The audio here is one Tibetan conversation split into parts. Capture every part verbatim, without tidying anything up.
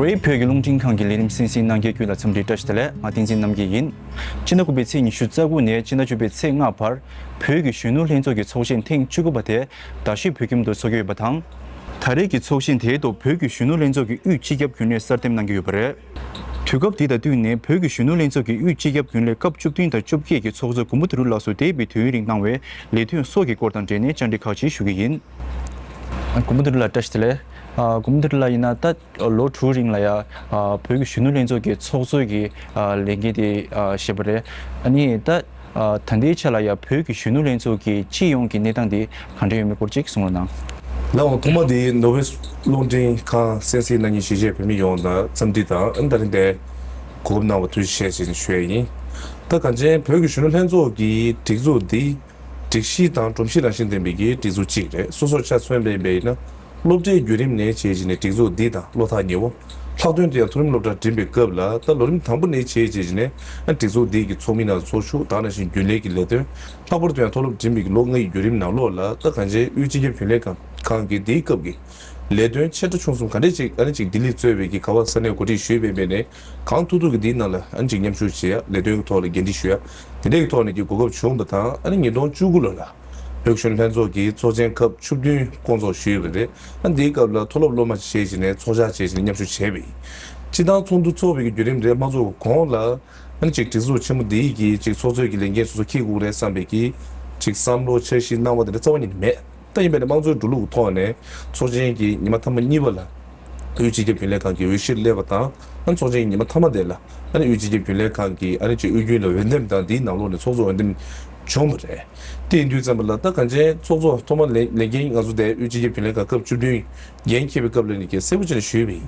བོད་ཀྱི་རླུང་འཕྲིན་ཁང་གི་ལས་རིམ་གསན་གཟིགས་གནང་མཁན་ཀུན་ལ་འཚམས་འདྲི་བཀྲ་ཤིས་བདེ་ལེགས། ང་བསྟན་འཛིན་རྣམ་རྒྱལ་ཡིན། སྤྱི་ཟླ་དགུ་པའི་ཚེས་ཉི་ཤུ་རྩ་དགུ་ནས་སྤྱི་ཟླ་བཅུ་པའི་ཚེས་ལྔ་བར་བོད་ཀྱི་གཞོན་ནུ་ལྷན་ཚོགས་ཀྱི་ཚོགས་ཆེན་ཐེངས་བཅུ་དགུ་པ་དེ་རྡ་ཤོད་བོད་ཁྱིམ་དུ་འཚོགས་ཀྱི་ཡོད་པ་དང་། ད་རེས་ཀྱི་ཚོགས་ཆེན་དེའི་ཐོག་བོད་ཀྱི་གཞོན་ནུ་ལྷན་ཚོགས་ཀྱི་དབུས་སྤྱི་ཁྱབ་རྒྱུན་ལས་གསར་འདེམས་གནང་གི་ཡོད་པ་རེད། དུས་སྐབས་འདི་དང་བསྟུན་ནས་བོད་ཀྱི་གཞོན་ནུ་ལྷན་ཚོགས་ཀྱི་དབུས་སྤྱི་ཁྱབ་རྒྱུན་ལས་སྐབས་བཅུ་བདུན་དང་བཅོ་བརྒྱད་ཀྱི་ཚོགས་གཙོ་མགོན་པོ་དོན་གྲུབ་ལགས་སུ་འདས་པའི་དུས་ཡུན་རིང་གནང་བའི་ལས་དོན་སོགས་ཀྱི་སྐོར་དང་འབྲེལ་ནས་བཅར་འདྲི་ཁག་ཅིག་ཞུ་གི་ཡིན། མགོན་པོ་དོན་གྲུབ་ལགས་བཀྲ་ཤིས་བདེ་ལེགས། མགོན་པོ་དོན་གྲུབ་ལགས་ཡིན་ན་ད་ལོ་དྲུག་རིང་ལ་ཡ་བོད་ཀྱི་གཞོན་ནུ་ལྷན་ཚོགས་ཀྱི་ཚོགས་གཙོ་གི་ལས་འགན་དེ་བཞེས་པ་རེད། ཨ་ནི་ད་ད་ལྟའི་ཆ་ལ་ཡ་བོད་ཀྱི་གཞོན་ནུ་ལྷན་ཚོགས་ཀྱི་སྤྱི་ཡོངས་ཀྱི་གནས་སྟངས་དེ་ག་འདྲ་ཡོད་མེད་སྐོར་ཅིག་གསུང་རོགས་གནང་། ལགས་འོང་། ཐོག་མ་དེ་ནོར་ཝེ་རླུང་འཕྲིན་ཁང་གསན་གཟིགས་གནང་མཁན་གཞིས་བྱེས་བོད་མི་ཡོངས་ལ་འཚམས་འདྲི་དང་། ཨ་ནི་ད་རིང་འདིར་གོ་སྐབས་གནང་བར་ཐུགས་རྗེ་ཆེ་ཞེས་ཞུ་ཡ་ཡིན། ད་གང་ཅི་བོད་ཀྱི་གཞོན་ནུ་ལྷན་ཚོགས་ཀྱི་སྒྲིག་འཛུགས་འདི་སྒྲིག་གཞི་དང་སྒྲོམ་གཞི་རང་བཞིན་ལྡན་པའི་གི་སྒྲིག་འཛུགས་གཅིག་རེད། སོ་སོར་ཆ་མཚོན་པ་ཡིན་ན། སློབ་གྲྭའི་བརྒྱུད་རིམ་ནས་བྱས་བྱས་ནས་སྒྲིག་འཛུགས་འདི་དང་བློ་ཐག་ཉེ་བོ། ལྷག་དོན་དུ་ཡང་མཐོ་རིམ་སློབ་གྲྭ་འགྲིམ་པའི་སྐབས་ལ་ད་ལོ་རིམ་དང་པོ་ནས་བྱས་བྱས་བྱས་ནས་ཨ་སྒྲིག་འཛུགས་འདི་གི་ཚོགས་མི་ནང་ཚོགས་ཞུགས། ད་ནང་བཞིན་རྒྱུན་ལས་ཀྱི་ལས་དོན། ལྷག་པར་དུ་ཡང་མཐོ་སློབ་འགྲིམ་པའི་ལོ་ལྔའི་བརྒྱུད་རིམ་ནང་ལོགས་ལ་ད་གང་ཅི་དབུས་སྤྱི་ཁྱབ་རྒྱུན་ལས་ཁང་ཁང་གི་དེའི་སྐབས་ཀྱི་ལས་དོན་ཆེ་ཕྲ་ཆུང་གསུམ་ག་འདྲས་ཅིག་ཨ་ནི་ཅིག་ལྡི་ལི་གཙོས་པའི་གི་ག་བ་ས་གནས་འགོ་ཁྲིད་ཞུས་པའི་སྦས་ནས་གང་ཐུབ་ཐུབ་ཀྱི་འདིའི་ནང་ལ་ཨ་ནི་ཅིག་མཉམ་ཞུགས་བྱེད་ཡ། ལས་དོན་གྱི་ཐོག་ལ་འགན་འཁྲི་ཞུ་ཡ། དེ་འདྲས་ཀྱི་ཐོག་ནས་ཀྱི་གོ་སྐབས་བྱུང་བ་དང་། ཨ་ནི་ཉིས་སྟོང་བཅུ་དགུ་ལོ་ལ་བོད་གཞོན་ལྷན་ཚོགས་ཀྱི་ཚོགས་ཆེན་སྐབས་བཅུ་བདུན་སྐོང་ཚོགས་ཞུས་པ་རེད། ཨ་འདིའི་སྐབས་ལ་མཐོ་སློབ་སློབ་མ་བྱས་བྱས་ནས་ཚོགས་བཅར་བྱས་བྱས་ནས་མཉམ་ཞུགས་བྱས་པ་ཡིན། སྤྱི་བཏང་ཚོགས་འདུ་ཚོགས་པའི་གི་བརྒྱུད་རིམ་རེད་མ་ཚོགས་གོང་ལ། ཨ་ནི་ཅིག་སྒྲིག་འཛུགས་ཆེན་མོ་འདིའི་གི་ཅིག་ཚོགས་གཙོའི་གི་ལས་འགན་སོ་སོ་འཁྱེར་དགོས་རེད་བསམ་པའི་གི་ཅིག་བསམ་བློ་འཆར་གཞི་སྣང་བ་དེ་འདྲ་རྩ་བ་ཉིད་ནས་མེད། ད་ཡིན་པས་ན་དམངས་གཙོའི་འགྲོ་ལུགས་ཀྱི་ཐོག་ནས་ཚོགས་ཆེན་གྱི་ཉི་མ་མཐའ་མ་གཉིས་པ་ལ་དབུས་སྤྱི་ཁྱབ་རྒྱུན་ལས་ཁང་གི་འོས་གཞིར་སླེབས་པ་དང་། ཨ་ནི་ཚོགས་ཆེན་གྱི་ཉི་མ་མཐའ་མ་དེ་ལ་ཨ་ནི་དབུས་སྤྱི་ཁྱབ་རྒྱུན་ལས་ཁང་གི་ཨ་ནི་ཅིག་དབུས་རྒྱུན་ལ་འོས་འདེམས་དང་འདིའི་ནང་ལོགས་ནས་ཚོགས་གཙོ་འོས་འདེམས་བྱུང་བ་རེད། དེ་ཡིན་དུས་ཙམ་པ་ལ་ད་གང་ཅི་ཚོགས་གཙོ་ཐོག་མ་ལས་ལས་འགན་ང་ཚོ་དེ་དབུས་སྤྱི་ཁྱབ་རྒྱུན་ལས་ཁང་སྐབས་བཅུ་བདུན་འགན་འཁྱེར་བའི་སྐབས་ལ་ནི་གལ་གསལ་པོ་བྱས་ནས་ཞུས་པ་ཡིན།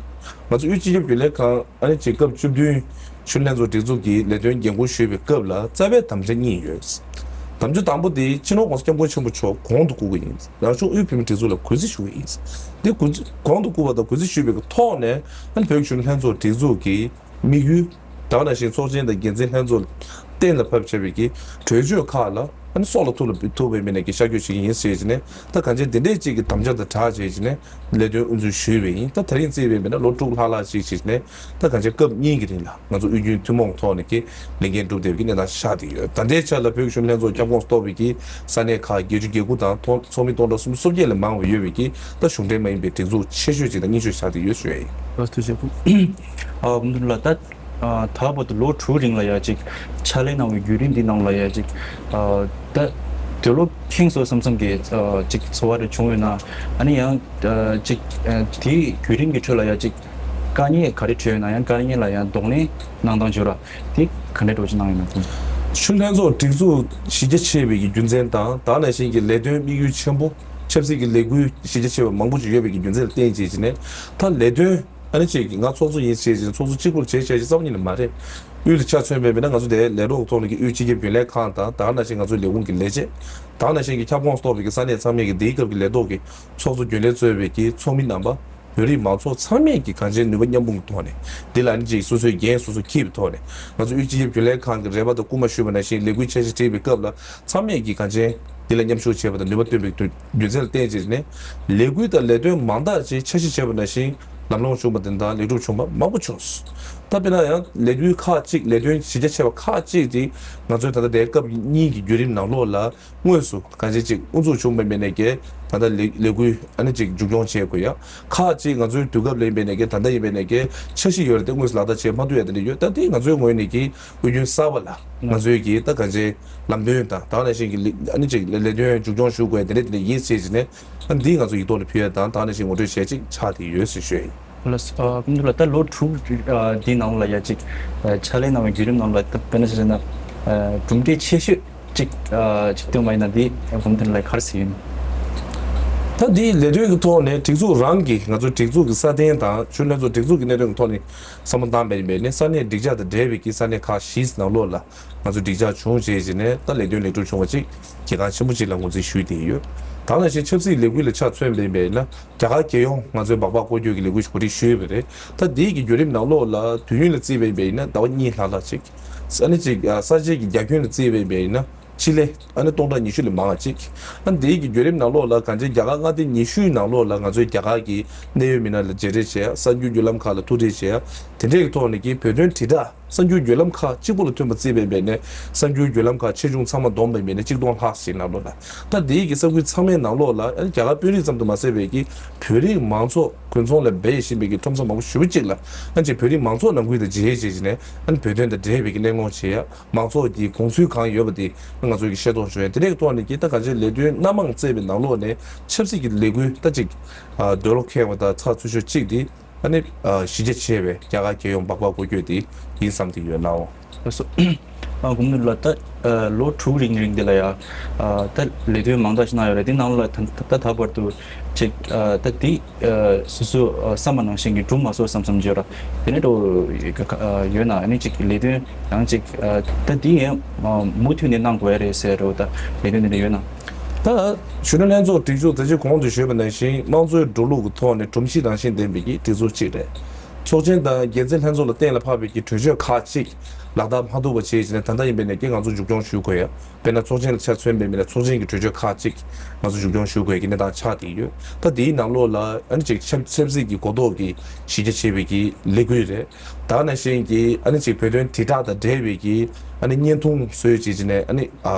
ང་ཚོ་དབུས་སྤྱི་ཁྱབ་རྒྱུན་ལས་ཁང་ཨ་ནི་ཅིག་སྐབས་བཅུ་བདུན་གཞོན་ལྷན་ཚོགས་སྒྲིག་འཛུགས་ཀྱི་ལས་དོན་འགན་འཁུར་ཞུས་པའི་སྐབས་ལ་རྩ་བའི་དམ་བཅའ་གཉིས་ཡོད། དམ་བཅའ་དང་པོ་དེ་སྤྱི་ནོར་༸གོང་ས་༸སྐྱབས་མགོན་ཆེན་པོ་མཆོག་གོང་དུ་བཀུར་གྱི་ཡིན། རང་སྐྱོང་དབུས་བོད་མིའི་སྒྲིག་འཛུགས་ལ་གུས་བརྩི་ཞུ་གི་ཡིན། དེ་གུས་བརྩི་གོང་དུ་བཀུར་བ་དང་གུས་བརྩི་ཞུས་པའི་ཐོག་ནས་ཨ་ནི་བོད་ཀྱི་གཞོན་ལྷན་ཚོགས་སྒྲིག་འཛུགས་ཀྱི་དམིགས་ཡུལ། དེ་ནང་བཞིན་ཚོགས་ཆེན་དང་འགན་འཛིན་ལྷན་ཚོགས་གཏན་ལ་ཕབ་བྱས་པའི་གི་གྲོས་ཆོད་ཁག་ལ་ཨ་ནི་སྲོག་ལ་ཐུག་ལ་ཐུག་པའི་མི་ནས་ཀྱི་ཤར་བསྐྱོད་བྱེད་ཀྱི་ཡིན་ཟེར་བྱས་ནས། ད་གང་ཅི་འདི་འདྲས་ཅིག་གི་དམ་བཅའ་དང་སྦྲགས་བྱས་བྱས་ནས་ལས་དོན་དབུ་འཛུགས་ཞུས་པ་ཡིན། ད་དེ་རིང་བརྩིས་པའི་མི་ན་ལོ་དྲུག་ལྷག་ལྷག་ཅིག་བྱས་ནས། ད་གང་ཅི་སྐབས་གཉིས་ཀྱི་རིང་ལ་ང་ཚོ་དབུས་རྒྱུན་ཐུན་མོང་ཐོག་ནས་ཀྱི་ལས་འགན་སྒྲུབ་བསྡད་པའི་གི་གནས་སྟངས་ཆགས་བསྡད་ཡོད། ད་ལྟའི་ཆ་ལ་བོད་ཀྱི་གཞོན་ལྷན་ཚོགས་ཁྱབ་ཁོངས་གཏོགས་པའི་གི་ས་གནས་ཁག་བརྒྱད་ཅུ་གྱ་དགུ་དང་ཚོགས་ཚོགས་མི་སྟོང་ཕྲག་སུམ་ཅུ་སོ་བརྒྱད་ལས་མང་བ་ཡོད་པའི་གི་ད་གཞུང་འབྲེལ་མ་ཡིན་པའི་སྒྲིག་འཛུགས་ཆེ་ཤོས་ཅིག་དང་རྙིང་ཤོས་ཆགས་བསྡད་ཡོད་ཞུ་ཡ་ཡིན། ལགས་སོ། ཐུགས་རྗེ་ཆེ། ཨ་མགོན་པོ་དོན་གྲུབ་ལགས། ད་ད་བར་དུ་ལོ་དྲུག་རིང་ལ་ཡ་ཅིག་ཕྱག་ལས་གནང་བའི་བརྒྱུད་རིམ་འདི་ནང་ལ་ཡ་ཅིག་ཨ་ད་དུས་ལོ་ཁེངས་སོང་བསམ་བསམ་གྱི་ཨ་ཅིག་ཚོར་བ་རེ་བྱུང་ཡོད་ན། ཨ་ནི་ཡང་ཨ་ཅིག་ཨ་དེའི་བརྒྱུད་རིམ་གྱི་ཁྲོད་ལ་ཡ་ཅིག་དཀའ་ངལ་ག་རེ་འཕྲད་ཡོད་ན། ཡང་དཀའ་ངལ་ལ་ཡང་གདོང་ལེན་གནང་སྟངས་བརྗོད་ར་དེ་ག་འདྲ་འདྲ་བོ་ཅིག་གནང་ཡོད་ན། གཞོན་ལྷན་ཚོགས་སྒྲིག་འཛུགས་གཞི་རྒྱ་ཆེ་བའི་གི་རྒྱུ་མཚན་དང་། དེ་ནང་བཞིན་གྱི་ལས་དོན་དམིགས་ཡུལ་ཆེན་པོ། ཆབ་སྲིད་ཀྱི་ལས་འགུལ་གཞི་རྒྱ་ཆེ་བ་མང་པོ་ཅིག་ཡོད་པའི་གི་རྒྱུ་མཚན་ལ་བརྟེན་བྱས་བྱས་ནས། ད་ལས་དོན་ཨ་ནི་ཅིག་ང་ཚོགས་གཙོ་ཡིན་ཟེར་བྱས་ནས་ཚོགས་གཙོ་གཅིག་པུར་བྱས་བྱས་ཀྱི་རྩ་བ་ཉིད་ནས་མ་རེད། དབུས་ལ་ཆ་མཚོན་པའི་མིན་ན་ང་ཚོ་དེ་ལས་རོགས་ཐོག་ནས་ཀྱི་དབུས་སྤྱི་ཁྱབ་རྒྱུན་ལས་ཁང་དང་། དེ་ནང་བཞིན་ང་ཚོའི་ལས་ཁུངས་ཀྱི་ལས་བྱེད། དེ་ནང་བཞིན་གྱི་ཁྱབ་ཁོངས་གཏོགས་པའི་གི་ས་གནས་ཚང་མས་ཀྱི་དེའི་སྐབས་ཀྱི་ལས་ཐོག་གི་ཚོགས་གཙོ་རྒྱུན་ལས་གཙོས་པའི་གི་ཚོགས་མི་རྣམ་པ། བོད་རིགས་མང་ཚོགས་ཚང་མས་ཀྱི་གང་ཅིའི་ནུས་པ་མཉམ་སྤུངས་ཀྱི་ཐོག་ནས། འདི་ལ་ཨ་ནི་ཅིག་སོ་སོའི་འགན་སོ་སོ་འཁྱེར་བའི་ཐོག་ནས། ང་ཚོ་དབུས་སྤྱི་ཁྱབ་རྒྱུན་ལས་ཁང་གི་རེ་བ་དང་སྐུལ་མ་ཞུས་པ་ནང་བཞིན་ལས་འགུལ་འཆར་གཞི་བསྒྲིགས་པའི་སྐབས་ལ་ཚང་མས་ཀྱི་གང་ཅི་འདི་ལ་མཉམ་ཞུགས་བྱེད་པ་དང་ནུས་པ་བཏོན་པའི་རྒྱུ་མཚན་ལ་བརྟེན་བྱས་ནས། ལས་འགུལ་དང་ལས་དོན་མང་དག་ཅིག་འཆར་གཞི་བྱས་པ་ནང་བཞིན་ལམ་ལྷོང་བྱུང་བ་དེ་དང་ལེགས་གྲུབ་བྱུང་བ་མང་པོ་བྱུང་སོང་། ད་དཔེར་ན་ཡང་ལས་འགུལ་ཁག་ཅིག་ལས་དོན་གཞི་རྒྱ་ཆེ་བ་ཁག་ཅིག་དེ་ང་ཚོའི་ད་ལྟ་དེ་སྐབས་གཉིས་ཀྱི་བརྒྱུད་རིམ་ནང་ལོགས་ལ། དངོས་སུ་གང་ཅི་ཅིག་དབུ་འཛུགས་བྱུང་བའི་མི་ནས་ཀྱི་ད་ལྟ་ལས་ལས་འགུལ་ཨ་ནི་ཅིག་མཇུག་སྐྱོང་བྱེད་དགོས་ཡ། ཁག་ཅིག་ང་ཚོའི་དུས་སྐབས་ལ་ཡིན་པའི་ནས་ཀྱི་ད་ལྟ་ཡིན་པའི་ནས་ཀྱི་འཆར་གཞི་ཡོད་རེད་དེ་དངོས་སུ་ལག་བསྟར་བྱེད་མ་ཐུབ་ཡ་དེ་འདྲ་ཡོད། ད་དེ་ང་ཚོའི་ངོས་ནས་ཀྱི་དབུས་རྒྱུན་གསར་པ་ལ་ང་ཚོའི་ཀྱི་ད་གང་ཅི་ལམ་སྟོན་དང་། ད་ནང་བཞིན་གྱི་ལི་ཨ་ནི་ཅིག་ལས་ལས་དོན་མཇུག་སྐྱོང་ཞུ་དགོས་དེ་འདྲ་དེ་འདྲ་ཡིན་ཟེར་གྱི་ནས། ཨ་ནི་འདི་ང་ཚོ་ཡིག་ཐོག་ནས་ཕུལ་ཡ་དང་། ད་ནང་བཞིན་ངོ་སྤྲོད་བྱས་ཅིག་ཆགས་བསྡད་ཡོད་ཟེར་ཞུ་ཡ་ཡིན། ལགས་སོ། ཨ་ཀུན་ལ་ད་ལོ་དྲུག་ཨ་འདིའི་ནང་ལ་ཡ་ཅིག་ཨ་ཕྱག་ལས་གནང་བའི་བརྒྱུད་རིམ་ནང་ལ་ད་དཔེར་ན་ཆ་བཞག་ན་ཨ་གྲུབ་འབྲས་ཆེ་ཤོས་ཅིག་ཨ་ཅིག་སྟོན་པ་ཡིན་ན། འདི་ཨ་ཀུན་ལ་ག་རེ་ཟེར་ཡིན། ད་འདིའི་ལས་དོན་གྱི་ཐོག་ནས་སྒྲིག་འཛུགས་རང་གི་ང་ཚོའི་སྒྲིག་འཛུགས་ཀྱི་སྲ་བརྟན་དང་གཞོན་ལྷན་ཚོགས་སྒྲིག་འཛུགས་ཀྱི་གནད་དོན་གྱི་ཐོག་ནས་བསམ་བློ་བཏང་བའི་ཡིན་པས་ནི། ས་གནས་སྒྲིག་འཇགས་དང་འབྲེལ་བའི་གི་ས་གནས་ཁག་བཞིའི་ནང་ལོགས་ལ་ང་ཚོ་སྒྲིག་འཇགས་བྱུང་བྱས་བྱས་ནས་ད་ལས་དོན་ལེགས་གྲུབ་བྱུང་བ་ཅིག་གལ་འགངས་ཆེན་པོ་ཅིག་ལ་ངོས་འཛིན་ཞུས་བསྡད་ཡོད། ད་ནང་བཞིན་ཆབ་སྲིད་ལས་འགུལ་ལ་ཆ་མཚོན་པའི་ཡིན་པས་ན། རྒྱ་གར་རྒྱལ་ཡོངས་ང་ཚོའི་སྦག་སྦག་སྐོར་སྐྱོད་ཀྱི་ལས་འགུལ་ཞིག་གོ་སྒྲིག་ཞུས་པ་རེད། ད་འདིའི་གི་བརྒྱུད་རིམ་ནང་ལོགས་ལ་དུས་ཡུན་ལ་བརྩིས་པ་ཡིན་པས་ན་ཟླ་བ་གཉིས་ལྷག་ལྷག་ཅིག་ཨ་ནི་ཅིག་ས་ཆའི་གི་རྒྱ་ཁྱོན་ལ་བརྩིས་པ་ཡིན་པས་ན་ ཆེད་ལས་ཨ་ནི་སྟོང་ཕྲག་ཉི་ཤུ་ལས་མང་བ་གཅིག་ཨ་ནི་དེའི་གི་བརྒྱུད་རིམ་ནང་ལོགས་ལ་གང་ཅི་རྒྱ་གར་མངའ་སྡེ་ཉི་ཤུའི་ནང་ལོགས་ལ་ང་ཚོའི་རྒྱ་གར་གྱི་གནད་ཡོད་མི་སྣ་ལ་མཇལ་འཕྲད་བྱས་ཡ། གསར་འགྱུར་བརྒྱུད་ལམ་ཁག་ལ་ཐུག་འཕྲད་བྱས་ཡ། དེ་འདྲའི་གི་ཐོག་ནས་ཀྱི་བོད་དོན་དྲིལ་བསྒྲགས་གསར་འགྱུར་བརྒྱུད་ལམ་ཁག་གཅིག་པུ་ལ་ཐོན་པ་བརྩིས་པའི་འབད་ནས་གསར་འགྱུར་བརྒྱུད་ལམ་ཁག་ཆེ་ཆུང་ཚང་མ་བསྡོམས་པའི་འབད་ནས་གཅིག་སྟོང་ལྷག་ཞིག་ནང་ལོགས་ལ། ད་དེའི་གི་ས་ཁུལ་ཚང་མའི་ནང་ལོགས་ལ་ཨ་ནི་རྒྱ་གར་དཔོན་རིགས་ཙམ་དུ་མ་ཟད་པའི་གི་བོད་རིགས་མང་ཚོགས་དགོན་ཚོང་ལ་འབད་བཞིན་པའི་གི་ཁྲོམ་ས་མང་པོ་ཞེ་པོ་ཅིག་ལ་ཨ་ཅེ་བོད་རིགས་མང་ཚོགས་ནང་ཁུལ་དུ་མཇལ་བྱས་བྱས་ནས་ཨ་ནི་བོད་དོན་དང་འབྲེལ་བའི་གི་གླེང་སློང་བྱེད་ཡ། མང་ཚོགས་ཀྱི་དགོངས་ཚུལ་གང་ཡོད་པ་དེ་ང་ཚོ་གི་ཤེས་རྟོགས་བྱུང་ཡ། དེ་འདྲའི་ཐོག་ནས་ཀྱི་ད་གང་ཅི་ལས་དོན་སྣ་མང་བསྩལ་བའི་ནང་ལོགས་ནས་ཆབ་སྲིད་ཀྱི་ལས་འགུལ་ད་ཅིག་འདོད་བློ་ཁེངས་པ་དང་ཚགས་ཚུད་ཤོས་གཅིག་དེ་ཨ་ནི་གཞི་རྒྱ་ཆེ་བའི་རྒྱ་གར་རྒྱལ་ཡོངས་སྦག་སྦག་སྐོར་སྐྱོད་དེ་ཡིན་བསམ་གྱི་ཡོད་ནའོ། ལགས་སོ། ཨ་གོང་མ་ལགས། ད་ལོ་དྲུག་རིང་རིང་དེ་ལ་ཡ་ད་ལས་དོན་མང་དག་ཞིག་གནང་ཡོད་རེད། དེ་ནང་ལ་ད་ད་ད་བར་དུ་ཅིག་ད་དེ་སོ་སོ་བསམ་པ་ནང་བཞིན་གྱི་འགྲུབ་མ་སོང་བསམ་བསམ་བརྗོད་ར། དེ་ནས་འགྲོ་ཡོད་ན་ཨ་ནི་ཅིག་ལས་དོན་ཡང་ཅིག་ད་དེ་ཡང་མུ་མཐུད་ནས་གནང་དགོས་ཡ་རེད་ཟེར་རོ། ད་ལས་དོན་དེ་འདྲ་ཡོད་ན། ད་གཞོན་ནུ་ལྷན་ཚོགས་སྒྲིག་འཛུགས་ད་ཅི་གོང་དུ་ཞུས་པ་ནང་བཞིན་དམངས་གཙོའི་འགྲོ་ལུགས་ཀྱི་ཐོག་ནས་སྒྲོམ་གཞི་རང་བཞིན་ལྡན་པའི་གི་སྒྲིག་འཛུགས་གཅིག་རེད། ཚོགས་ཆེན་དང་འགན་འཛིན་ལྷན་ཚོགས་ལ་གཏན་ལ་ཕབ་པའི་གི་གྲོས་ཆོད་ཁག་ཅིག་ལག་བསྟར་མ་ཐུབ་པ་བྱས་ཕྱིན་ནས་ད་ལྟ་ཡིན་པའི་ནས་ཀྱི་ང་ཚོ་མཇུག་སྐྱོང་ཞུ་དགོས་ཡ། དཔེར་ན་ཚོགས་ཆེན་ལ་ཆ་མཚོན་པའི་མི་ལ་ཚོགས་ཆེན་གྱི་གྲོས་ཆོད་ཁག་ཅིག་ང་ཚོ་མཇུག་སྐྱོང་ཞུ་དགོས་ཀྱི་གནས་སྟངས་ཆགས་བསྡད་ཡོད། ད་དེའི་ནང་ལོགས་ལ་ཨ་ནི་ཅིག་ཆབ་ཆབ་སྲིད་ཀྱི་གོ་རྟོགས་ཀྱི་གཞི་རྒྱ་ཆེ་བའི་གི་ལས་འགུལ་རེད། ད་ནང་བཞིན་གྱི་ཨ་ནི་ཅིག་བོད་དོན་དྲིལ་བསྒྲགས་དང་འབྲེལ་བའི་གི་ཨ་ནི་བརྙན་ཐུང་བཟོས་བྱས་ཕྱིན་ནས་ཨ་ནི་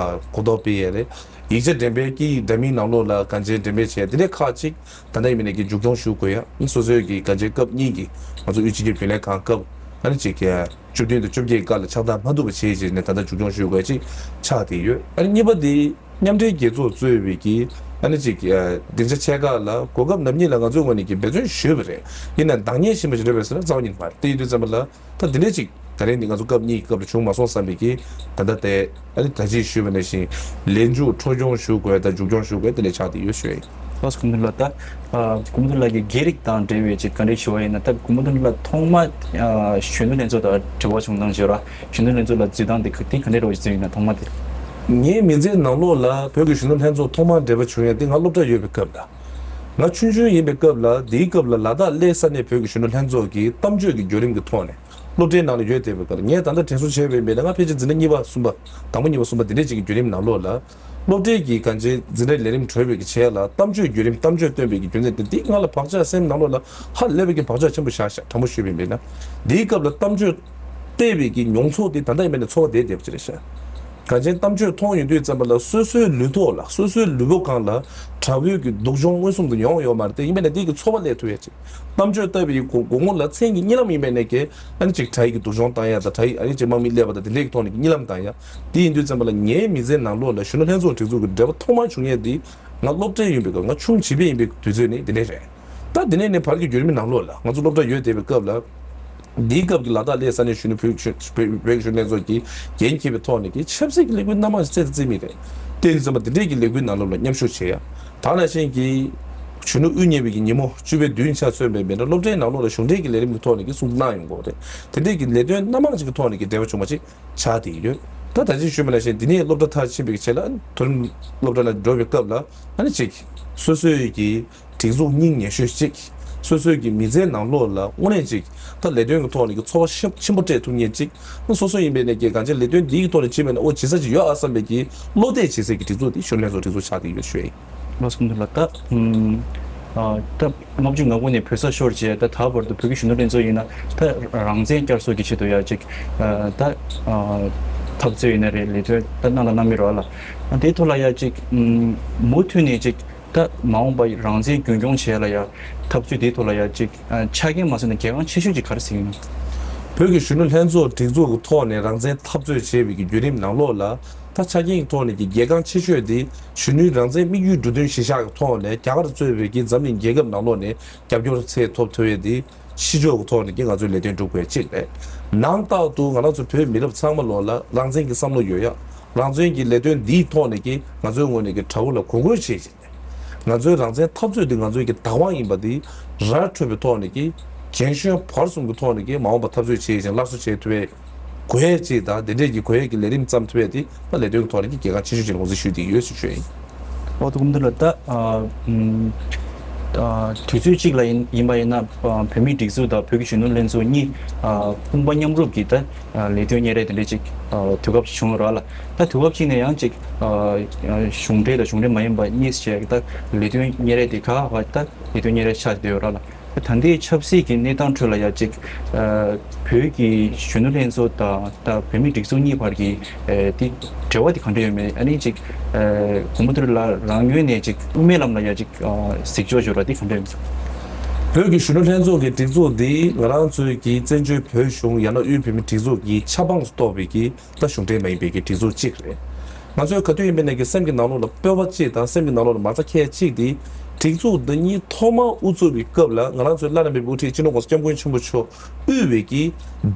གོ་རྟོགས་སྤེལ་ཡས་རེད། ཡིག་ཆ་འགྲེམས་སྤེལ་གྱི་འདྲ་མིན་ནང་ལོགས་ལ་གང་ཅི་འགྲེམས་སྤེལ་བྱས་དེ་འདྲའི་ཁག་ཅིག་ད་ལྟ་ཡིན་མིན་ནས་ཀྱི་མཇུག་སྐྱོང་ཞུ་དགོས་ཡ། སོ་སོའི་གི་གང་ཅི་སྐབས་གཉིས་ཀྱི་ང་ཚོ་དབུས་སྤྱི་ཁྱབ་རྒྱུན་ལས་ཁང་སྐབས་ཨ་ནི་ཅིག་གི་བཅུ་བདུན་དང་བཅོ་བརྒྱད་སྐབས་ལ་ཕྱག་བསྟར་མ་ཐུབ་པ་བྱས་བྱས་ནས་ད་ལྟ་མཇུག་སྐྱོང་ཞུ་དགོས་ཅིག་ཆགས་བསྡད་ཡོད། ཨ་ནི་གཉིས་པ་དེ་མཉམ་འབྲེལ་རྒྱལ་ཚོགས་གཙོས་པའི་གི་ཨ་ནི་ཅིག་སྡིངས་ཆ་ཆེ་ཁག་ལ་གོ་སྐབས་ནམ་ཉིད་ལ་ང་ཚོའི་ངོས་ནས་ཀྱི་འབད་བརྩོན་ཞུས་པ་རེད། ཡིན་ནའང་འདང་ངེས་ཤིན་པ་ཞིག་འདྲ་བས་ཟེར་ན་རྩ་བ་ཉིད་མ་རེད། དེ་ཡིན་དུས་ཙམ་པ་ལ། ད་དེ་འདྲས་ཅིག་ད་རེས་འདི་ང་ཚོ་སྐབས་གཉིས་ཀྱི་སྐབས་ལ་བྱུང་མ་སོང་བསམ་པའི་གི་ད་ལྟ་དེ་ཨ་ནི་ད་ཅིག་ཞུས་པ་ནང་བཞིན་ལས་མཇུག་འཕྲོ་སྐྱོང་ཞུ་དགོས་དང་མཇུག་སྐྱོང་ཞུ་དགོས་དེ་འདྲས་ཆགས་བསྡད་ཡོད་ཞུ་ཡ་ཡིན། ལགས་སོ། གོང་མ་ལགས། ད་ཨ་གོང་མ་ལགས་ཀྱི་སྒེར་རིགས་དང་འབྲེལ་བའི་ཅིག་ག་འདྲས་ཞུ་བ་ཡིན་ན། ད་གོང་མ་ལགས་ཐོག་མ་ཨ་གཞོན་ནུ་ལྷན་ཚོགས་དང་འབྲེལ་བ་བྱུང་སྟངས་ཞུ་ར། གཞོན་ནུ་ལྷན་ཚོགས་ལ་འཛུལ་སྟངས་དེ་ག་དེ་ག་འདྲས་རོགས་ཞིག་བརྩིས་ཡིན་ན་ཐོག་མ་དེ། ངའི་མི་ཚེའི་ནང་ལོགས་ལ་བོད་ཀྱི་གཞོན་ནུ་ལྷན་ཚོགས་ཐོག་མར་འབྲེལ་བ་བྱུང་ཡ་དེ་ང་སློབ་གྲྭ་ཡོད་པའི་སྐབས་ལ། ང་ཆུང་ཆུང་ཡིན་པའི་སྐབས་ལ་དེའི་སྐབས་ལ་ལ་དྭགས་གླེ་ས་གནས་བོད་ཀྱི་གཞོན་ནུ་ལྷན་ཚོགས་ཀྱི་གཏམ་བརྗོད་ཀྱི་བརྒྱུད་རིམ་གྱི་ཐོག་ནས། སློབ་གྲྭའི་ནང་ལ་ཡོད་བསྡད་པའི་སྐབས་ལ་ངས་ད་ལྟ་དྲན་གསོ་བྱས་པའི་མི་ལ་ང་ཕལ་ཆེར་འཛིན་གྲྭ་གཉིས་པ་གསུམ་པ། དང་པོ་གཉིས་པ་གསུམ་པ་དེ་འདྲས་ཅིག་གི་བརྒྱུད་རིམ་ནང་ལོགས་ལ། སློབ་གྲྭའི་གི་གང་ཅི་འཛིན་གྲྭའི་ལས་རིམ་གྲོལ་བའི་གི་ཆེད་ལ་གཏམ་བརྗོད་བརྒྱུད་རིམ་གཏམ་བརྗོད་བཏོན་པའི་གི་རྒྱུ་མཚན་དེ་འདི་ང་ལ་བག་ཆགས་སེམས་ནང་ལོགས་ལ་ཧ་ལས་པའི་གི་བག་ཆགས་ཆེན་པོ་བཞག་བཞག་དྲང་པོ་ཞུས་པའི་མི་ལ། དེའི་སྐབས་ལ་གཏམ་བརྗོད་བལྟས་པའི་གི་མྱོང་ཚོར་དེ་ད་ལྟ་ཡིན་པ་ནས་ཚོར་བ་བསྡད་བསྡད་པ་ཅིག་རེད་ཤག་གང་ཅི་གཏམ་བརྗོད་མཐོང་ཡོང་དུས་ཙམ་པ་ལ་སོ་སོའི་ལུས་ཐོག་ལ་སོ་སོའི་ལུས་པོ་སྒང་ལ་དྲག་པོའི་གི་སྡུག་སྦྱོང་མངོན་སུམ་དུ་མྱོང་ཡོད་མ་རེད་དེ། ཡིན་པ་ནས་དེའི་གི་ཚོར་བ་སླེབས་ཐུབ་ཡ་ཅིག་གཏམ་བརྗོད་བཏབ་པའི་གོ་གོང་ངོ་ལ་མཚན་གྱི་གཉིད་ལམ་ཡིན་པའི་ནས་ཀྱི་ཨ་ནི་ཅིག་དྲ་ཡིག་གི་སྡུག་སྦྱོང་བཏང་ཡ་དང་དྲ་ཡིག་ཨ་ནི་ཅིག་དམག་མི་སླེབས་པ་དང་དེ་འདྲའི་གི་ཐོག་ནས་ཀྱི་གཉིད་ལམ་བཏང་ཡ། དེ་ཡིན་དུས་ཙམ་པ་ལ་ངའི་མི་ཚེའི་ནང་ལོགས་ལ་གཞོན་ནུ་ལྷན་ཚོགས་སྒྲིག་འཛུགས་ཀྱི་འབྲེལ་བ་ཐོག་མར་བྱུང་ཡས་འདི་ང་སློབ་གྲྭའི་ཡིན་པའི་སྐབས་ང་ཆུང་བྱིས་པ་ཡིན་པའི་དུས་ཚོད་ནི་དེ་འདྲས་རེད། ད་དེ་ནས་ནི་བར་གྱི་བརྒྱུད་རིམ་ནང་ལོགས་ལ་ང་ཚོ་སློབ་གྲྭ་ཡོད་བསྡད་པའི་སྐབས་ལ། འདིའི་སྐབས་ཀྱི་ལ་དྭགས་གླེ་ས་གནས་གཞོན་ནུ་བོད་བོད་བོད་ཀྱི་གཞོན་ནུ་ལྷན་ཚོགས་ཀྱིས་འགན་འཁྱེར་བའི་ཐོག་ནས་ཀྱི་ཆབ་སྲིད་ཀྱི་ལས་འགུལ་སྣ་མང་ཞིག་རྩེ་རྩེ་མི་རེད། དེ་ཡིན་ཙམ་པ་འདི་འདྲས་ཀྱི་ལས་འགུལ་ནང་ལོགས་ལ་མཉམ་ཞུགས་བྱེད་ཡ། ད་ནང་བཞིན་གྱི་གཞོན་ནུ་དབུ་བརྙེས་པའི་གི་ཉིན་མོ་བཅུ་པའི་བདུན་ཆ་མཚོན་པའི་མི་འདྲ་སློབ་གྲྭའི་ནང་ལོགས་ལ་གཞུང་འབྲེལ་གྱི་ལས་རིམ་གྱི་ཐོག་ནས་ཀྱི་གསུང་གནང་ཡོང་གི་རེད། དེ་འདྲས་ཀྱི་ལས་དོན་སྣ་མང་ཞིག་གི་ཐོག་ནས་ཀྱི་འབྲེལ་བ་བྱུང་བ་ཅིག་ཆགས་བསྡད་ཡོད། ད་ད་ཅིག་ཞུས་པ་ནང་བཞིན་འདི་ནས་སློབ་གྲྭ་མཐར་ཕྱིན་པའི་ཆེད་ལ་མཐོ་རིམ་སློབ་གྲྭ་ལ་འགྲོ་བའི་སྐབས་ལ་ཨ་ནི་ཅིག་སོ་སོའི་གི་སྒྲིག་འཛུགས་སྙིང་ཉེ་ཤོས་ཅིག་སོ་སོའི་གི་མི་ཚེའི་ནང་ལོགས་ལ་དངོས་གནས་ཅིག་ད་ལས་དོན་གི་ཐོག་ནས་གི་ཚོར་བ་ཤུགས་ཆེན་པོ་སྤྲད་ཐུབ་མཁན་ཅིག་སོ་སོ་ཡིན་པའི་ནས་ཀྱི་གང་ཅི་ལས་དོན་འདིའི་གི་ཐོག་ནས་བྱེད་པའི་ནས་ཨོ་བྱེད་ས་ཅིག་ཡོད་ཨ་བསམ་པའི་གི་བློ་གཏད་བྱེད་སའི་གི་སྒྲིག་འཛུགས་འདི་གཞོན་ནུ་ལྷན་ཚོགས་སྒྲིག་འཛུགས་ཆགས་ཀྱི་ཡོད་ཞུ་ཡ་ཡིན། ལགས་སོ། གོང་དུ་ལ་ད་ཨུམ་ཨ་ད་ལྔ་བཅུ་ང་དགུ་ནས་བོད་ས་ཤོར་རྗེས་ད་ད་བར་དུ་བོད་ཀྱི་གཞོན་ནུ་ལྷན་ཚོགས་ཡིན་ན་ད་རང་བཙན་བསྐྱར་གསོ་གི་ཆེད་དུ་ཡ་ཅིག་ཨ་ད་ཨ་འཐབ་རྩོད་ཡིན་ན་རེད། ལས་དོན་ད་གནང་དང་གནང་མི་རོགས་ལ་ཨ་དེའི་ཐོག་ལ་ཡ་ཅིག་ཨུམ་མུ་མཐུད་ནས་ཅིག་ད་མ་འོངས་པ་རང་བཙན་རྒྱུན་སྐྱོང་བྱེད་ཡ་ལ་ཡ་འཐབ་རྩོད་དེའི་ཐོག་ལ་ཡ་ཅིག་ཨ་ཆ་རྐྱེན་མ་བཟོས་ན་གལ་འགངས་ཆེ་ཤོས་ཅིག་ག་རེ་ཟེར་ཡིན་ན། བོད་ཀྱི་གཞོན་ནུ་ལྷན་ཚོགས་སྒྲིག་འཛུགས་ཀྱི་ཐོག་ནས་རང་བཙན་འཐབ་རྩོད་བྱེད་པའི་གི་བརྒྱུད་རིམ་ནང་ལོགས་ལ་ད་ཆ་རྐྱེན་གྱི་ཐོག་ནས་ཀྱི་གལ་འགངས་ཆེ་ཤོས་དེ་གཞོན་ནུའི་རང་བཙན་དམིགས་ཡུལ་འགྲོ་དོན་གཞིར་བཞག་གི་ཐོག་ནས་རྒྱ་གར་གཙོས་པའི་གི་འཛམ་གླིང་རྒྱལ་ཁབ་ནང་ལོགས་ནས་རྒྱབ་སྐྱོར་ཚད་ཐོབ་ཐུབ་ཡས་དེ་ཕྱི་ཕྱོགས་ཀྱི་ཐོག་ནས་ཀྱི་ང་ཚོས་ལས་དོན་སྒྲུབ་དགོས་ཅིག་རེད། ནང་རྟག་ཏུ་ང་རང་ཚོ་བོད་མི་རབས་ཚང་མ་ལོགས་ལ་རང་བཙན་གྱི་བསམ་བློ་ཡོད་ཡ། རང་བཙན་གྱི་ལས་དོན་འདིའི་ཐོག་ནས་ཀྱི་ང་ཚོའི་ངོས་ནས་ཀྱི་དྲ་བོ་ལ་གོ་བཀོལ་བྱེད་ཅིག་ང་ཚོའི་རང་བཙན་འཐབ་རྩོད་འདི་ང་ཚོའི་གི་བདག་དབང་ཡིན་པ་འདི་ར་འཕྲོད་པའི་ཐོག་ནས་ཀྱི་རྒན་གཞོན་བར་གསུམ་གྱི་ཐོག་ནས་ཀྱི་མ་འོངས་པ་འཐབ་རྩོད་བྱེད་ཅིང་སླར་གསོ་བྱེད་ཐུབ་པའི་དགོས་ཡས་ཅིག་དང་དེ་འདྲས་ཀྱི་དགོས་ཡས་ཀྱི་ལས་རིམ་བརྩམས་ཐུབ་ཡས་དེ་ད་ལས་དོན་གྱི་ཐོག་ནས་ཀྱི་གལ་འགངས་ཆེ་ཤོས་ཅིག་ལ་ངོས་འཛིན་ཞུས་བསྡད་ཡོད་ཞེས་ཞུ་ཡ་ཡིན། འོ་ད་གོང་དུ་ལ་ད་ཨ་ཨུམ་ ཨ། དུས་ཚོད་གཅིག་ལ་ཡིན་ཡིན་པ་ཡིན་ན། ཨ། བོད་མིའི་སྒྲིག་འཛུགས་དང་བོད་ཀྱི་གཞོན་ནུ་ལྷན་ཚོགས་གཉིས། ཨ། དཔུང་པ་མཉམ་རུབ་ཀྱིས་ད། ཨ། ལས་དོན་གཉེར་ཡས་དེ་འདྲ་ཅིག་ཨ། དུས་སྐབས་ཅིག་བྱུང་ཡོད་རེད་ལ། ད་དུས་སྐབས་གཅིག་ནས་ཡང་ཅིག་ཨ། གཞུང་འབྲེལ་དང་གཞུང་འབྲེལ་མ་ཡིན་པ་གཉིས་བྱས་ད་ལས་དོན་གཉེར་ཡས་དེ་ག་བ་ད་ལས་དོན་གཉེར་ཡས་ཆགས་བསྡད་ཡོད་རེད་ལ། ད་ལྟའི་ཆབ་སྲིད་ཀྱི་གནས་སྟངས་ཁྲོད་ལ་ཡ་ཅིག་ཨ། བོད་ཀྱི་གཞོན་ནུ་ལྷན་ཚོགས་དང་ད་བོད་མིའི་སྒྲིག་འཛུགས་གཉིས་བར་གྱི་ཨ། དེ་འབྲེལ་བ་དེ་ག་འདྲ་ཡོད་མེད། ཨ་ནི་ཅིག་ཨ། མགོན་པོ་དོན་གྲུབ་ལགས་རང་ངོས་ནས་ཅིག་དབུ་མའི་ལམ་ལ་ཡ་ཅིག་ཨ། གཟིགས་ཕྱོགས་ཡོད་ར་དེ་ག་འདྲ་ཡོད་མེད། བོད་ཀྱི་གཞོན་ནུ་ལྷན་ཚོགས་ཀྱི་སྒྲིག་འཛུགས་འདི་ང་རང་ཚོའི་གི་བཙན་བྱོལ་བོད་གཞུང་ཡང་ན་དབུས་བོད་མིའི་སྒྲིག་འཛུགས་ཀྱི་ཆབ་འབངས་སུ་གཏོགས་པའི་གི་ད་གཞུང་འབྲེལ་མ་ཡིན་པའི་གི་སྒྲིག་འཛུགས་གཅིག་རེད། ང་ཚོས་ག་དུས་ཡིན་པའི་ནས་ཀྱི་སེམས་ཀྱི་ནང་ལོགས་ལ་སྤོབས་པ་གཅིག་དང་སེམས་ཀྱི་ནང་ལོགས་ལ་མ་རྩ་འཁྱེར་གཅིག་དེ། སྒྲིག་འཛུགས་འདི་ཉིད་ཐོག་མར་དབུ་འཛུགས་ཀྱི་སྐབས་ལ་ང་རང་ཚོའི་བླ་ན་མེད་པའི་དབུ་ཁྲིད་སྤྱི་ནོར་༸གོང་ས་༸སྐྱབས་མགོན་ཆེན་པོ་མཆོག་དབུས་བའི་གི་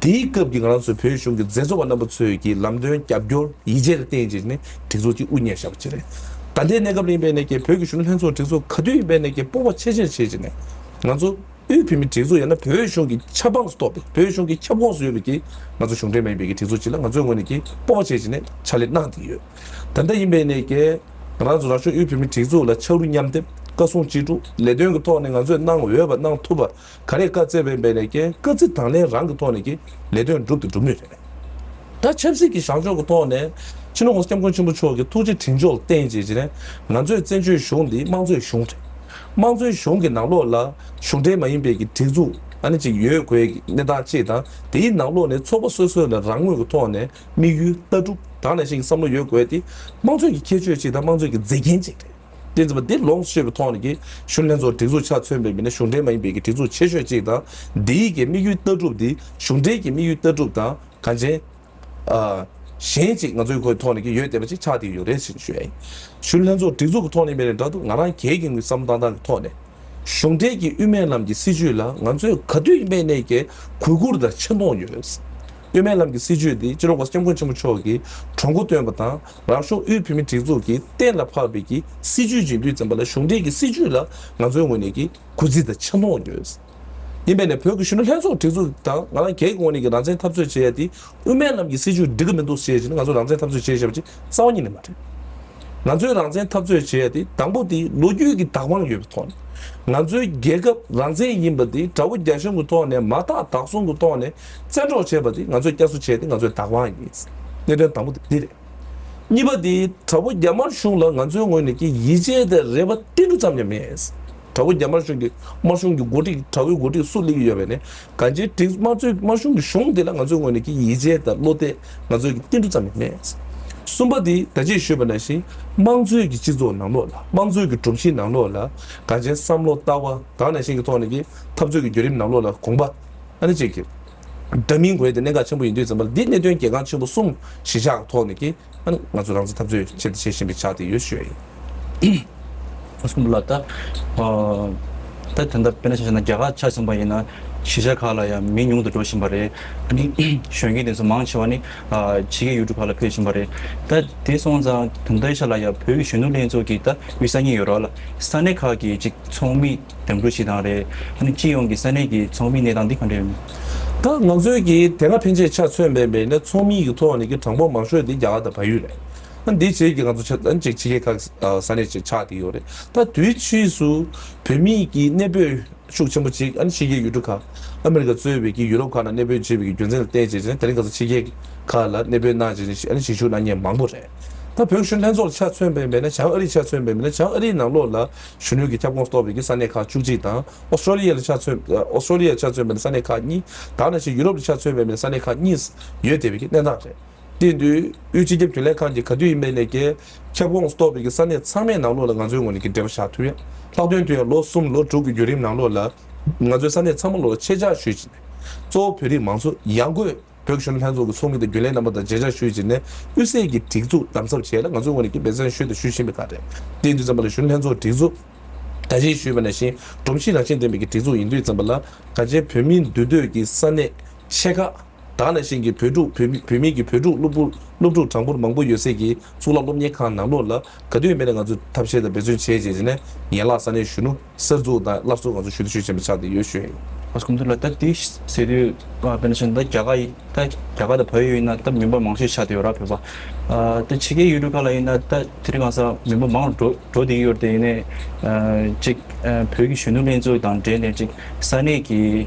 དེའི་སྐབས་ཀྱི་ང་རང་ཚོའི་བོད་གཞུང་གི་མཛད་གཙོ་བ་རྣམ་པ་ཚོའི་གི་ལམ་སྟོན་རྒྱབ་སྐྱོར་ཡིད་ཆེས་ལ་བརྟེན་བྱས་ནས་སྒྲིག་འཛུགས་ཀྱི་དབུ་བརྙེས་བཞག་པ་ཅིག་རེད། ད་ལྟའི་གནས་སྐབས་ལ་ཡིན་པའི་ནས་ཀྱི་བོད་ཀྱི་གཞོན་ནུ་ལྷན་ཚོགས་སྒྲིག་འཛུགས་ག་དུས་ཡིན་པའི་ནས་ཀྱི་སྤོབས་པ་ཆེ་ཆེར་བྱས་བྱས་ནས་ང་ཚོ། དབུས་བོད་མིའི་སྒྲིག་འཛུགས་ཡང་ན་བོད་གཞུང་གི་ཆབ་འབངས་སུ་གཏོགས་པའི་བོད་གཞུང་གི་ཁྱབ་ཁོངས་སུ་ཡོད་པའི་གི་ང་ཚོ་གཞུང་འབྲེལ་མ་ཡིན་པའི་གི་སྒྲིག་འཛུགས་ཅིག་ལ་ང་ཚོའི་ངོས་ནས་ཀྱི་སྤོབས་པ་བྱས་བྱས་ནས་ཕྱག་ལས་གནང་བསྡད་ཡོད། ད་ལྟ་ཡིན་པའི་ནས་ཀྱི་ང་རང་ཚོ་རང་སྐྱོང་དབུས་བོད་མིའི་སྒྲིག་འཛུགས་ལ་ཕྱག་རུ་མཉམ་འདེགས་བཀའ་གསུང་ཅི་སྒྲུབ་ལས་དོན་གྱི་ཐོག་ནས་ང་ཚོས་གནང་འོས་པ་གནང་ཐུབ་པ་ག་རེ་བཀའ་སྩལ་བའི་པའི་ནས་ཀྱི་བཀའ་ཚིག་དང་ལེན་རང་གི་ཐོག་ནས་ཀྱི་ལས་དོན་སྒྲུབ་དང་སྒྲུབ་མུས་རེད། ད་ཆབ་སྲིད་ཀྱི་བྱང་ཕྱོགས་ཀྱི་ཐོག་ནས་སྤྱི་ནོར་༸གོང་ས་༸སྐྱབས་མགོན་ཆེན་པོ་མཆོག་གི་ཐུགས་རྗེ་དྲིན་ལྕོག་ལ་བརྟེན་བྱས་བྱས་ནས་ང་ཚོའི་བཙན་བྱོལ་གཞུང་འདི་དམངས་གཙོའི་གཞུང་རེད། དམངས་གཙོའི་གཞུང་གི་ནང་ལོགས་ལ་གཞུང་འབྲེལ་མ་ཡིན་པའི་གི་སྒྲིག་འཛུགས་ཨ་ནི་ཅིག་ཡོད་དགོས་ཀྱི་གནས་སྟངས་གཅིག་དང་དེའི་ནང་ལོགས་ནས་ཚོགས་པ་སོ་སོ་ལ་རང་ངོས་ཀྱི་ཐོག་ནས་དམིགས་ཡུལ་ལྟ་གྲུབ་དེ་ནང་བཞིན་གྱི་བསམ་བློ་ཡོད་དགོས་ཏེ་དམངས་གཙོའི་གི་ཁྱད་ཆོས་གཅིག་དང་དམངས་གཙོའི་གི་མཛེས་རྒྱན་གཅིག་རེད། དེ་ཚོ་འདི་ལོངས་སུ་སྤྱོད་པའི་ཐོག་ནས་ཀྱི་གཞོན་ལྷན་ཚོགས་སྒྲིག་འཛུགས་ཆ་མཚོན་པའི་མི་སྣ་གཞུང་འབྲེལ་མ་ཡིན་པའི་གི་སྒྲིག་འཛུགས་ཆེ་ཤོས་གཅིག་དང་འདིའི་གི་དམིགས་ཡུལ་ལྟ་གྲུབ་འདི་གཞུང་འབྲེལ་གྱི་དམིགས་ཡུལ་ལྟ་གྲུབ་དང་གང་ཅན། ཨ། གཞན་གཅིག་ང་ཚོའི་ཁོའི་ཐོག་ནས་ཀྱི་ཡོད་བསྡད་པ་ཅིག་ཆགས་བསྡད་ཡོད་རེད་ཅེས་ཞུ་ཡ་ཡིན། གཞོན་ལྷན་ཚོགས་སྒྲིག་འཛུགས་ཀྱི་ཐོག་ནས་མེད་ནས་འདྲ་འདུག་ང་རང་སྒེར་གྱི་བསམ་བློ་བཏང་སྟངས་ཀྱི་ཐོག་ནས་གཞུང་འབྲེལ་གྱི་དབུ་མའི་ལམ་གྱི་སྲིད་བྱུས་ལ་ང་ཚོས་ག་དུས་ཡིན་པའི་ནས་ཀྱི་གུས་བཀུར་དང་ཆེ་མཐོང་ཡོད། དབུ་མའི་ལམ་གྱི་སྲིད་བྱུས་འདི་སྤྱི་ནོར་༸གོང་ས་༸སྐྱབས་མགོན་ཆེན་པོ་མཆོག་གིས་གྲོས་འགོ་བཏོན་པ་དང་རང་སྐྱོང་དབུས་བོད་མིའི་སྒྲིག་འཛུགས་ཀྱིས་གཏན་ལ་ཕབ་པའི་གི་སྲིད་བྱུས་ཅིག་ཡིན་དུས་ཙམ་པ་ལ་གཞུང་འབྲེལ་གྱི་སྲིད་བྱུས་ལ་ང་ཚོའི་ངོས་ནས་ཀྱི་གུས་བརྩི་དང་ཆེ་མཐོང་ཡོད། ཡིན་པས་ནས་བོད་ཀྱི་གཞོན་ནུ་ལྷན་ཚོགས་སྒྲིག་འཛུགས་དང་ང་རང་སྒེར་གྱི་ངོས་ནས་ཀྱི་རང་བཙན་འཐབ་རྩོད་བྱེད་ཡ་དེ་དབུ་མའི་ལམ་གྱི་སྲིད་བྱུས་འགྲིག་གི་མི་འདུག་ཞེས་བྱས་ནས་ང་ཚོ་རང་བཙན་འཐབ་རྩོད་བྱེད་བཞག་པ་ཅིག་རྩ་བ་ཉིད་ནས་མ་རེད། ང་ཚོའི་རང་བཙན་འཐབ་རྩོད་བྱེད་ཡ་དེ་དང་པོ་དེ་ལོ་རྒྱུས་ཀྱི་བདག་དབང་ཡོད་པའི་ཐོག་ནས་ང་ཚོའི་རྒྱལ་ཁབ་རང་བཙན་ཡིན་པ་དེ་དགྲ་བོ་རྒྱ་གཞུང་གི་ཐོག་ནས་མ་དག་བདག་བཟུང་གི་ཐོག་ནས་བཙན་འཕྲོག་བྱས་པ་དེ་ང་ཚོས་བསྐྱར་གསོ་བྱས་ཏེ་ང་ཚོའི་བདག་དབང་ཡིན། གནད་དོན་དང་པོ་དེ་འདི་རེད། གཉིས་པ་དེ་དྲག་པོ་རྒྱ་དམར་གཞུང་ལ་ང་ཚོའི་ངོས་ནས་ཀྱི་ཡིད་ཆེས་དང་རེ་བ་ཏིལ་འབྲུ་ཙམ་ཡང་མེད། དྲག་པོ་རྒྱ་དམར་གཞུང་གི་དམར་གཞུང་གི་འགོ་ཁྲིད་དྲག་པོའི་འགོ་ཁྲིད་སུ་སླེབས་ཀྱི་ཡོད་པས་ནས་གང་ཅིའི་སྒྲིག་དམངས་གཙོའི་དམར་གཞུང་གི་གཞུང་དེ་ལ་ང་ཚོའི་ངོས་ནས་ཀྱི་ཡིད་ཆེས་དང་བློ་གཏད་ང་ཚོའི་གི་ཏིལ་འབྲུ་ཙམ་ཡང་མེད། གསུམ་པ་དེ་ད་ཅི་ཞུས་པ་ནང་བཞིན་དམངས་གཙོའི་གི་སྤྱི་ཚོགས་ནང་ལོགས་ལ་དམངས་གཙོའི་གི་སྒྲོམ་གཞི་ནང་ལོགས་ལ་གང་ཅིའི་བསམ་བློ་ལྟ་བ་དེ་ནང་བཞིན་གྱི་ཐོག་ནས་ཀྱི་འཐབ་རྩོད་ཀྱི་བརྒྱུད་རིམ་ནང་ལོགས་ལ་དགོངས་པ་ཨ་ནི་ཅིག་གི་འདྲ་མིན་དགོས་དེ་གནད་འགག་ཆེན་པོ་ཡིན་དུས་ཙམ་པ་ལ་འདི་གནད་དོན་གལ་འགངས་ཆེན་པོ་གསུམ་གཞི་བཞག་ཐོག་ནས་ཀྱི་ཨ་ནི་ང་ཚོ་རང་བཙན་འཐབ་རྩོད་ཆེད་དུ་བྱེད་བཞིན་པའི་ཆ་དེ་ཡོད་ཞུ་ཡ་ཡིན། ཨ་གསུམ་ལ་ད། ཨ། ད་ད་ལྟ་དཔེར་ན་ཆ་བཞག་ན་རྒྱ་གར་ཆ་མཚོན་པ་ཡིན་ན་གཞིས་ཆགས་ཁག་ལ་ཡང་མི་ཉུང་དུ་འགྲོ་བཞིན་པ་རེད། ཨ་ནི་གཞོན་སྐྱེས་དེ་ཚོ་མང་ཆེ་བ་ནི་ཨ་ཕྱི་རྒྱལ་ཡུལ་གྲུ་ཁག་ལ་ཕེབས་བཞིན་པ་རེད། ད་དེ་སོང་ཙང་ད་ལྟའི་ཆ་ལ་ཡང་བོད་ཀྱི་གཞོན་ནུ་ལྷན་ཚོགས་ཀྱི་ད་དབུས་ས་གཉིས་ཡོད་རེད་ལ། ས་གནས་ཁག་གི་ཅིག་ཚོགས་མི་འདེམས་སྒྲུག་བྱེད་སྟངས་རེད། ཨ་ནི་སྤྱི་ཡོངས་ཀྱི་ས་གནས་ཀྱི་ཚོགས་མིའི་གནས་སྟངས་འདི་ག་འདྲ་ཡོད་མེད། ད་ང་ཚོའི་གི་དེ་སྔ་ཕན་ཆད་ཆ་མཚོན་པའི་མེད་ན་ཚོགས་མི་ཡི་ཐོག་ནས་ཀྱི་གྲངས་འབོར་མང་ཤོས་དེ་རྒྱ་གར་དང་བལ་ཡུལ་རེད། ཨ་འདི་བྱས་ཀྱི་ང་ཚོ་ཆ་ཨ་ཅིག་ཕྱི་རྒྱལ་ཁག་ས་གནས་ཅིག་ཆགས་བསྡད་ཡོད་རེད། ད་དུས་ཕྱིས་སུ་བོད་མིའི་གི་གནས་སྤོས་ཤུགས་ཆེན་པོ་ཅིག་ཨ་ནི་ཕྱི་རྒྱལ་ཡུལ་གྲུ་ཁག་ཨ་མི་རི་ཀ་གཙོས་པའི་གི་ཡུ་རོབ་ཁག་ནང་གནས་སྤོས་བྱས་པའི་གི་རྒྱུ་མཚན་ལ་བརྟེན་བྱས་ནས་དེ་རིང་ཁ་སང་ཕྱི་རྒྱལ་ཁག་ལ་གནས་སྤོས་གནང་བྱས་ནས་ཨ་ནི་གཞིས་བཞུགས་གནང་མཁན་མང་པོ་རེད། ད་བོད་གཞོན་ལྷན་ཚོགས་ལ་ཆ་མཚོན་པའི་མེད་ན་བྱང་ཨ་རི་ཆ་མཚོན་པའི་མེད་ན་བྱང་ཨ་རིའི་ནང་ལོགས་ལ་གཞོན་ནུ་གི་ཁྱབ་ཁོངས་གཏོགས་པའི་གི་ས་གནས་ཁག་བཅུ་གཅིག་དང་ཨོ་སི་ཀྲོ་ལི་ཡ་ལ་ཆ་མཚོན་ཨོ་སི་ཀྲོ་ལི་ཡ་ལ་ཆ་མཚོན་པའི་ས་གནས་ཁག་གཉིས་དང་ནང་བཞིན་ཡུ་རོབ་ལ་ཆ་མཚོན་པའི་ས་གནས་ཁག་གཉིས་ཡོད་བསྡད་པའི་གི་གནས་སྟངས་རེད། དེ་དུས་དབུས་སྤྱི་ཁྱབ་རྒྱུན་ལས་ཁང་གིས་ག་དུས་ཡིན་པའི་ནས་ཀྱི་ཁྱབ་ཁོངས་གཏོགས་པའི་གི་ས་གནས་ཚང་མའི་ནང་ལོགས་ལ་ང་ཚོའི་ངོས་ནས་ཀྱི་འབྲེལ་བ་བཞག་ཐུབ་ཡ། ལྷག་དོན་དུ་ཡང་ལོ་གསུམ་ལོ་དྲུག་གི་བརྒྱུད་རིམ་ནང་ལོགས་ལ་ང་ཚོའི་ས་གནས་ཚང་མ་ལོགས་ལ་ཆེད་བཅར་ཞུས་ཕྱིན། གཙོ་བོ་བོད་རིགས་མང་ཚོགས་ཡང་སྒོས་བོད་ཀྱི་གཞོན་ནུ་ལྷན་ཚོགས་ཀྱི་ཚོགས་མི་དང་རྒྱུན་ལས་རྣམ་པ་དང་མཇལ་བཅར་ཞུས་ཕྱིན་ནས་དབུས་སའི་གི་སྒྲིག་འཛུགས་དམ་ཟབ་བྱས་ལ་ང་ཚོའི་ངོས་ནས་ཀྱི་འབད་བརྩོན་ཞུས་དང་ཞུ་བཞིན་པའི་ཁག་རེད། དེ་ཡིན་དུས་ཙམ་པ་ལ་གཞོན་ནུ་ལྷན་ཚོགས་སྒྲིག་འཛུགས་ད་ཅི་ཞུས་པ་ནང་བཞིན་སྒྲོམ་གཞི་རང་བཞིན་ལྡན་པའི་གི་སྒྲིག་འཛུགས་ཡིན་དུས་ཙམ་པ་ལ་གང་ཅི་བོད་མིའི་འདུས་སྡོད་ཀྱི་ས་གནས་ཆེ་ཁག་དེ་ནང་བཞིན་གྱི་བོད་ཕྲུག་བོད་མི་བོད་མིའི་གི་བོད་ཕྲུག་སློབ་ཕྲུག་སློབ་ཕྲུག་གྲངས་འབོར་མང་པོ་ཡོད་སའི་གི་གཙུག་ལག་སློབ་གཉེར་ཁང་ནང་ལོགས་ལ་ག་དུས་ཡིན་པའི་ནས་ང་ཚོས་ཐབས་ཤེས་དང་འབད་བརྩོན་བྱས་བྱས་བྱས་ནས་ཡན་ལག་ས་གནས་གཞོན་ནུ་གསར་འཛུགས་དང་སླར་གསོ་ང་ཚོས་ཞུ་གཏུག་ཞུ་བྱེད་པའི་ཆ་དེ་ཡོད་ཞུ་ཡ་ཡིན། གོང་དུ་ལ་ད་དེ་ཟེར་དུས་དཔེར་ན་ཆ་ད་རྒྱ་གར་ད་རྒྱ་གར་དང་བལ་ཡུལ་ཡིན་ན་ད་མི་འབོར་མང་ཤོས་ཆགས་བསྡད་ཡོད་ར། བོད་པ་ད་ཕྱི་རྒྱལ་ཡུལ་གྲུ་ཁག་ལ་ཡིན་ན་ད་དེ་རིང་ཁ་སང་མི་འབོར་མང་འགྲོ་འགྲོ་བསྡད་ཡོད་དེ། ཡིན་ནའི་ཅིག་བོད་ཀྱི་གཞོན་ནུ་ལྷན་ཚོགས་དང་འབྲེལ་ནས་ཅིག་ས་གནས་ཀྱི་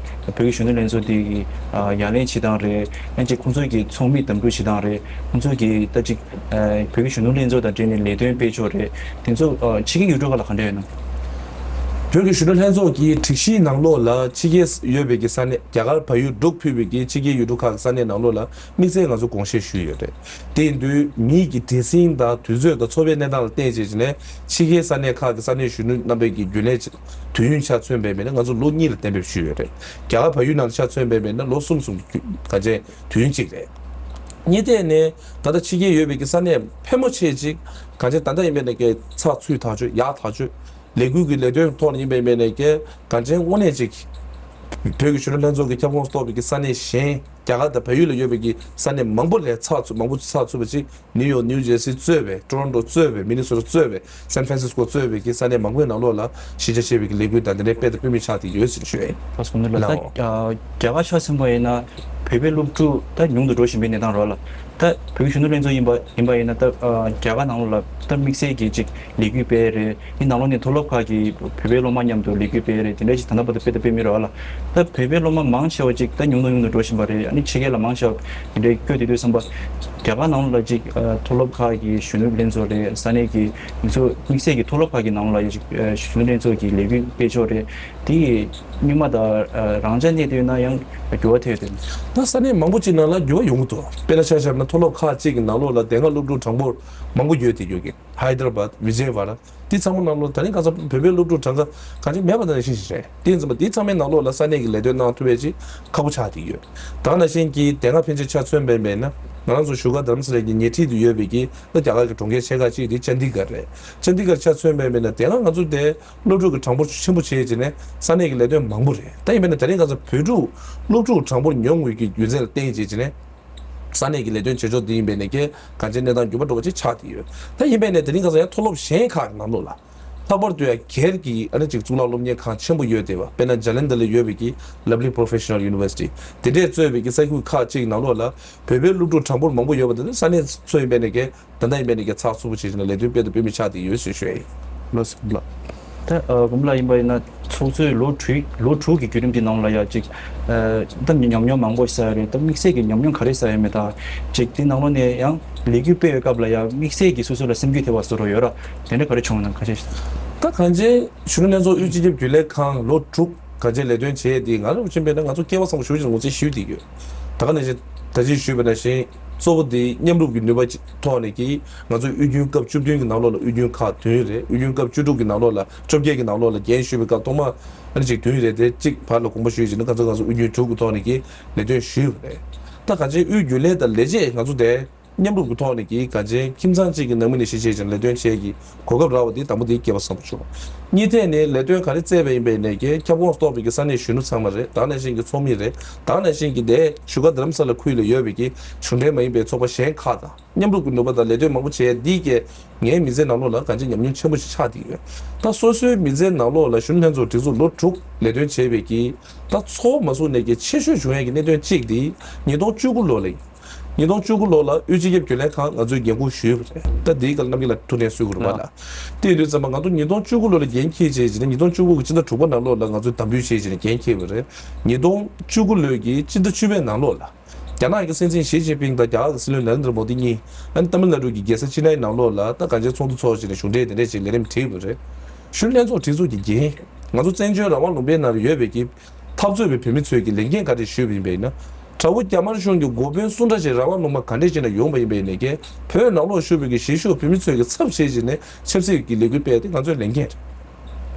བོད་ཀྱི་གཞོན་ནུ་ལྷན་ཚོགས་དེ་གི་ཡ་ལན་བྱེད་སྟངས་རེད། ཡང་ཅིག་ཁོང་ཚོ་གི་ཚོགས་མི་འདེམས་སྒྲུག་བྱེད་སྟངས་རེད། ཁོང་ཚོ་གི་ད་ཅིག་བོད་ཀྱི་གཞོན་ནུ་ལྷན་ཚོགས་དང་འབྲེལ་ནས་ལས་དོན་སྤེལ་ཕྱོགས་རེད། དེ་ཚོ་ཕྱི་རྒྱལ་ཡུལ་གྲུ་ཁག་ལ་ག་འདྲ་ཡོད་ན། བོད་ཀྱི་གཞོན་ནུ་ལྷན་ཚོགས་ཀྱི་སྒྲིག་གཞིའི་ནང་ལོགས་ལ་ཕྱི་རྒྱལ་ཡོད་པའི་གི་ས་གནས་རྒྱ་གར་བལ་ཡུལ་འབྲུག་ཕུད་པའི་གི་ཕྱི་རྒྱལ་ཡུལ་གྲུ་ཁག་གི་ས་གནས་ནང་ལོགས་ལ་དམིགས་བསལ་ང་ཚོ་དགོངས་བཞེས་ཞུས་ཡོད་རེད། དེ་ཡིན་དུས་མི་གི་བྲེལ་ཟིང་དང་དུས་ཚོད་དང་འཚོ་བའི་གནས་སྟངས་ལ་བལྟས་བྱས་ནས་ཕྱི་རྒྱལ་ས་གནས་ཁག་གི་ས་གནས་གཞོན་ནུ་རྣམ་པའི་གི་རྒྱུན་ལས་དུས་ཡུན་ཆ་མཚོན་པའི་མིན་ན་ང་ཚོ་ལོ་གཉིས་ལ་གཏན་འབེབས་ཞུས་ཡོད་རེད། རྒྱ་གར་བལ་ཡུལ་ནང་ལ་ཆ་མཚོན་པའི་མིན་ན་ལོ་གསུམ་གསུམ་གི་ག་ཚད་དུས་ཡུན་གཅིག་རེད། གཉིས་ཐད་ནས་ད་ལྟ་ཕྱི་རྒྱལ་ཡོད་པའི་གི་ས་གནས་ཕལ་མོ་ཆེ་ཅིག་ག་ཚད་ད་ལྟ་ཡིན་པའི་ནས་ཀྱི་ཚགས་ཚུད་ཐག་ཆོད་ཡག་ཐག་ཆོད། ལས་འགུལ་གྱི་ལས་དོན་ཐོག་ནས་ཡིན་པའི་མེད་ནས་ཀྱི་གང་ཅན་དངོས་གནས་ཅིག་བོད་ཀྱི་གཞོན་ནུ་ལྷན་ཚོགས་ཀྱི་ཁྱབ་ཁོངས་གཏོགས་པའི་གི་ས་གནས་གཞན་རྒྱ་གར་དང་བལ་ཡུལ་ལ་ཡོད་པའི་གི་ས་གནས་མང་པོ་ལས་ཚགས་ཚུད་མང་པོ་ཚགས་ཚུད་པ་ཅིག་ནིའུ་ཡོག་ནིའུ་ཇེར་སི་གཙོས་པའི་ཊོ་རོན་ཊོ་གཙོས་པའི་མི་ནི་སོ་ཊ་གཙོས་པའི་སན་ཧྥ་རན་སིས་ཀོ་གཙོས་པའི་གི་ས་གནས་མང་པོའི་ནང་ལོགས་ལ་གཞིས་ཆགས་བྱས་པའི་གི་ལས་འགུལ་དང་དེ་འདྲའི་དཔེ་དང་དཔེ་མི་ཆགས་ཏེ་ཡོད་ཟེར་ཞུ་ཡ་ཡིན། ལགས་སོ། ལགས་འོ། ད་རྒྱ་གར་ཆ་མཚོན་པ་ཡིན་ན་བོད་པའི་སློབ་ཕྲུག་ད་ཉུང་དུ་འགྲོ་བཞིན་པའི་གནས་སྟངས་རེད་ལ། ད་བོད་ཀྱི་གཞོན་ནུ་ལྷན་ཚོགས་ཡིན་པ་ཡིན་པ་ཡིན་ན་ད་རྒྱ་གར་ནང་ལོགས་ལ་ད་དམིགས་བསལ་གྱི་ཅིག་ལས་འགུལ་སྤེལ་རེད། དེ་ནང་ལོགས་ནས་མཐོ་སློབ་ཁག་གི་བོད་པའི་སློབ་མ་མཉམ་དུ་ལས་འགུལ་སྤེལ་རེད། དེ་འདྲ་ཞིག་ད་ལྟ་བར་དུ་སྤེལ་དང་སྤེལ་མི་རེད་བ་ལ། ད་བོད་པའི་སློབ་མ་མང་ཆེ་བ་ཅིག་ད་ཉུང་དུ་ཉུང་དུ་འགྲོ་བཞིན་པ་རེད། ཨ་ནི་ཕྱི་རྒྱལ་ལ་མང་ཆེ་བ་དེ་འདྲའི་བསྐྱོད་དེ་དུས་ཙམ་པ་རྒྱ་གར་ནང་ལོགས་ལ་ཅིག་མཐོ་སློབ་ཁག་གི་གཞོན་ནུ་ལྷན་ཚོགས་རེད། ས་གནས་ཀྱི་མི་ཚོ་དམིགས་བསལ་གྱི་མཐོ་སློབ་ཁག་གི་ནང་ལོགས་ལ་ཅིག་གཞོན་ནུ་ལྷན་ཚོགས་ཀྱི་ལས་འགུལ་སྤེལ་ཕྱོགས་རེད། དེ་ཡིས་སྔོན་མ་དང་རང་འཇགས་གནས་བསྡད་ན་ཡང་འགྱུར་བ་ཐེབས་ཡོད་དེ། ད་ས་གནས་མང་པོ་ཅིག་ནང་ལ་འགྱུར་བ་ཡོང་གི་འདུག་དཔེར་ན་ཆ་བཞག་ན་མཐོ་སློབ་ཁག་ཅིག་གི་ནང་ལོགས་ལ་དེ་སྔ་སློབ་ཕྲུག་གྲངས་འབོར་མང་པོ་ཡོད་དེ་ཡོད་ཀྱི། ཧའི་དར་བཱད། བི་ཇེ་ཝཱ་ཌ། འདི་ཚང་མ་ནང་ལོགས་ད་རིང་ཁ་སང་བོད་པའི་སློབ་ཕྲུག་གྲངས་ཀ་གང་ཅི་མེད་པ་དང་ནང་བཞིན་ཞིག་རེད། དེ་ཡིན་ཙང་འདི་ཚང་མའི་ནང་ལོགས་ལ་ས་གནས་ཀྱི་ལས་དོན་གནང་ཐུབ་པའི་ཅིག་ཁག་པོ་ཆགས་བསྡད་ཡོད། ད་ག་ནང་བཞིན་གྱི་དེ་སྔ་ཕན་ཆད་ཆ་མཚོན་པའི་མེད་ན་ང་རང་ཚོ་བཞུགས་སྒར་རྡ་རམ་ས་ལའི་གི་ཉེ་འཁྲིས་དུ་ཡོད་པའི་གི་ད་རྒྱ་གར་གྱི་གྲོང་ཁྱེར་ཆེ་ཁག་ཅིག་དེ་ཅན་དི་གྷར་རེད། ཅན་དི་གྷར་ཆ་མཚོན་པའི་མེད་ན་དེ་སྔ་ང་ཚོ་དེ་སློབ་ཕྲུག་གི་གྲངས་འབོར་ཆེན་པོ་བྱས་བྱས་ནས་ས་གནས་ཀྱི་ལས་དོན་མང་པོ་རེད། ད་ཡིན་པས་ན་དེ་རིང་ཁ་སང་བོད་ཕྲུག་སློབ་ཕྲུག་གྲངས་འབོར་ཉུང་བའི་གི་རྒྱུ་མཚན་ལ་བརྟེན་བྱས་བྱས་ནས། ས་གནས་ཀྱི་ལས་དོན་བྱེད་ཕྱོགས་འདི་ཡིན་པའི་ནས་ཀྱི་གང་ཅིའི་གནས་སྟངས་འགྱུར་བ་འགྲོ་བ་ཅིག་ཆགས་བསྡད་ཡོད། ད་ཡིན་པའི་ནས་དེ་རིང་ཁ་སང་ཡང་མཐོ་སློབ་གཞན་ཁག་གི་ནང་ལོགས་ལ། ལྷག་པར་དུ་ཡང་སྒེར་གྱི་ཨ་ནི་ཅིག་གཙུག་ལག་སློབ་གཉེར་ཁང་ཆེན་པོ་ཡོད་བསྡད་པ་དཔེར་ན་ཇ་ལན་དྷ་ལ་ཡོད་པའི་ཀྱི་Lovely Professional University དེ་འདྲས་གཙོས་པའི་ཀྱི་ས་ཁུལ་ཁག་ཅིག་ནང་ལོགས་ལ་བོད་པའི་སློབ་ཕྲུག་གྲངས་འབོར་མང་པོ་ཡོད་པ་དེ་ནི་ས་གནས་ཚོ་ཡིན་པའི་ནས་ཀྱི་ད་ལྟ་ཡིན་པའི་ནས་ཀྱི་ཚགས་ཚུད་པོ་བྱེད་བཞིན་ལ་ལས་དོན་སྤེལ་དང་སྤེལ་མི་ཆགས་བསྡད་ཡོད་ཞེས་ཞུ་ཡ་ཡིན། ལགས་སོ། ལགས། ད་ཨ་གོང་ལ་ཡིན་པ་ཡིན་ན་ཚོགས་གཙོས་ལོ་དྲུག་ལོ་དྲུག་གི་བརྒྱུད་རིམ་དེ་ནང་ལ་ཡ་ཅིག་ཨ་ད་ཉམས་མྱོང་མང་པོ་བསགས་ཡ་རེད། ད་དམིགས་བསལ་གྱི་ཉམས་མྱོང་ག་རེ་བསགས་ཡ་མེད་ད་ཅིག་དེ་ནང་ལོགས་ནས་ཡང་ལས་འགུལ་སྤེལ་བའི་སྐབས་ལ་ཡ་དམིགས་བསལ་གྱི་སོ་སོ་ལ་སེམས་འགུལ་ཐེབས་པ་བཟོ་འདྲ་ཡོད་ར། དེ་འདྲ་ག་རེ་བྱུང་ཡོད་ན་ཁ་ཤས་ཤིག་ད་གང་ཅི་གཞོན་ནུ་ལྷན་ཚོགས་དབུས་སྤྱི་ཁྱབ་རྒྱུན་ལས་ཁང་ལོ་དྲུག་ག་ཅི་ལས་དོན་བྱས་ཡ་དེ་ང་རང་ཕྱིན་པས་ན་ང་ཚོ་སྐལ་བ་བཟང་པོ་ཞེ་པོ་ཅིག་ངོས་འཛིན་ཞུས་བསྡད་ཡོད། ད་ག་ནང་བཞིན་ད་ཅི་ཞུས་པ་ནང་བཞིན་གཙོ་བོ་དེ་མཉམ་རུབ་ཀྱི་ནུས་པ་ཅིག་ཐོག་ནས་ཀྱིས་ང་ཚོའི་དབུས་རྒྱུན་སྐབས་བཅུ་བདུན་གྱི་ནང་ལོགས་ལ་དབུས་རྒྱུན་ཁག་བདུན་རེད། དབུས་རྒྱུན་སྐབས་བཅུ་དྲུག་གི་ནང་ལོགས་ལ་བཅོ་བརྒྱད་ཀྱི་ནང་ལོགས་ལ་འགན་ཞུས་པའི་སྐབས་ཐོག་མ་ཨ་ནི་ཅིག་བདུན་རེད་དེ་གཅིག་བར་ལ་དགོངས་པ་ཞུས་བྱས་ནས་ཁ་སང་ང་ཚོ་དབུས་རྒྱུན་དྲུག་གི་ཐོག་ནས་ཀྱིས་ལས་དོན་ཞུས་པ་རེད། ད་ག་ཅི་དབུས་རྒྱུན་ལས་དང་ལས་བྱེད་ང་ཚོ་དེ་མཉམ་རུབ་ཀྱི་ཐོག་ནས་ཀྱིས་ག་ཅི་ཁྱིམ་ཚང་གཅིག་གི་ནང་མི་ནས་གཞི་བྱས་ཀྱང་ལས་དོན་བྱེད་ཀྱི་གོ་སྐབས་རག་པ་དེ་དང་པོ་དེ་སྐལ་བ་བཟང་པོ་བྱུང་། གཉིས་ཐད་ནས་ལས་དོན་ག་རེ་བསྩལ་བ་ཡིན་པའི་ནས་ཀྱི་ཁྱབ་ཁོངས་གཏོགས་པའི་གི་ས་གནས་གཞོན་ནུ་ཚང་མ་རེད། ད་ག་ནང་བཞིན་གྱི་ཚོགས་མི་རེད། ད་ག་ནང་བཞིན་གྱི་དེ་བཞུགས་སྒར་རྡ་རམ་ས་ལ་ཁུལ་ལ་ཡོད་པའི་གི་གཞུང་འབྲེལ་མ་ཡིན་པའི་ཚོགས་པ་གཞན་ཁག་དང་མཉམ་རུབ་ཀྱི་ནུས་པ་དང་ལས་དོན་མང་པོ་བྱས་འདི་གས་ངའི་མི་ཚེ་ནང་ལོགས་ལ་གང་ཅི་ཉམས་མྱོང་ཆེན་པོ་ཞིག་ཆགས་བསྡད་ཡོད། ད་སོ་སོའི་མི་ཚེ་ནང་ལོགས་ལ་གཞོན་ནུ་ལྷན་ཚོགས་སྒྲིག་འཛུགས་ལོ་དྲུག་ལས་དོན་བྱས་པའི་གི་ད་ཚོགས་མ་ཟུག་ནས་ཀྱི་ཆེ་ཤོས་བྱུང་ཡས་ཀྱི་གནད་དོན་གཅིག་འདི་ཉིས་སྟོང་བཅུ་དགུ་ལོ་ལ་ཡིན། ཉིས་སྟོང་བཅུ་དགུ་ལོ་ལ་དབུས་སྤྱི་ཁྱབ་རྒྱུན་ལས་ཁང་ང་ཚོས་འགན་འཁུར་ཞུས་པ་རེད། ད་དེའི་སྐབས་ལ་རྣམ་རྒྱལ་ལགས་ཐུགས་ཕན་གསོས་དགོས་རེད་པ་ལགས། དེ་ཡིན་དུས་ཙམ་པ་ང་ཚོ་ཉིས་སྟོང་བཅུ་དགུ་ལོ་ལ་འགན་འཁྱེར་བྱས་བྱས་ནས་ཉིས་སྟོང་བཅུ་དགུ་གི་ཕྱི་ཟླ་དྲུག་པ་ནང་ལོགས་ལ་ང་ཚོས་དམ་འབུལ་བྱས་བྱས་ནས་འགན་འཁྱེར་བ་རེད། ཉིས་སྟོང་བཅུ་དགུ་ལོའི་གི་ཕྱི་ཟླ་བཅུ་པའི་ནང་ལོགས་ལ་རྒྱ་ནག་གི་སྲིད་འཛིན་ཞི་ཅིན་ཕིང་དང་རྒྱ་གར་གྱི་སྲིད་བློན་ན་རེན་དྲ་མོ་དི་གཉིས་ཨ་ནི་ཏཱ་མིལ་ནཱ་ཌུ་གི་རྒྱལ་ས་ཅི་ནའི་ནང་ལོགས་ལ་ད་གང་ཅིའི་ཚོགས་འདུ་ཚོགས་བྱས་ནས་གཞུང་འབྲེལ་དེ་འདྲས་ཅིག་ལས་རིམ་བསྒྲིགས་པ་རེད། གཞོན་ནུ་ལྷན་ཚོགས་སྒྲིག་འཛུགས་ཀྱི་འགན་ང་ཚོ་བཙན་བྱོལ་རང་དབང་ལུང་པའི་ནང་ལ་ཡོད་པའི་གི་འཐབ་རྩོད་པའི་བོད་མི་ཚོས་ཀྱི་ལས་འགན་ག་རེ་ཞུས་པ་ཡིན་པས་ན། དགྲ་བོ་རྒྱ་དམར་གཞུང་གི་འགོ་དཔོན་གསུམ་འདྲ་ཞིག་རང་དབང་ལུང་པ་ག་འདྲས་ཅིག་ན་ཡོང་པ་ཡིན་པས་ནས་ཀྱི་བོད་ནང་ལོགས་བཞུགས་པའི་གི་གཞིས་བཞུགས་བོད་མི་ཚོས་ཀྱི་ཚབ་བྱས་བྱས་ནས་ཆབ་སྲིད་ཀྱི་ལས་འགུལ་སྤེལ་ཏེ་ང་ཚོའི་ལས་འགན་རེད།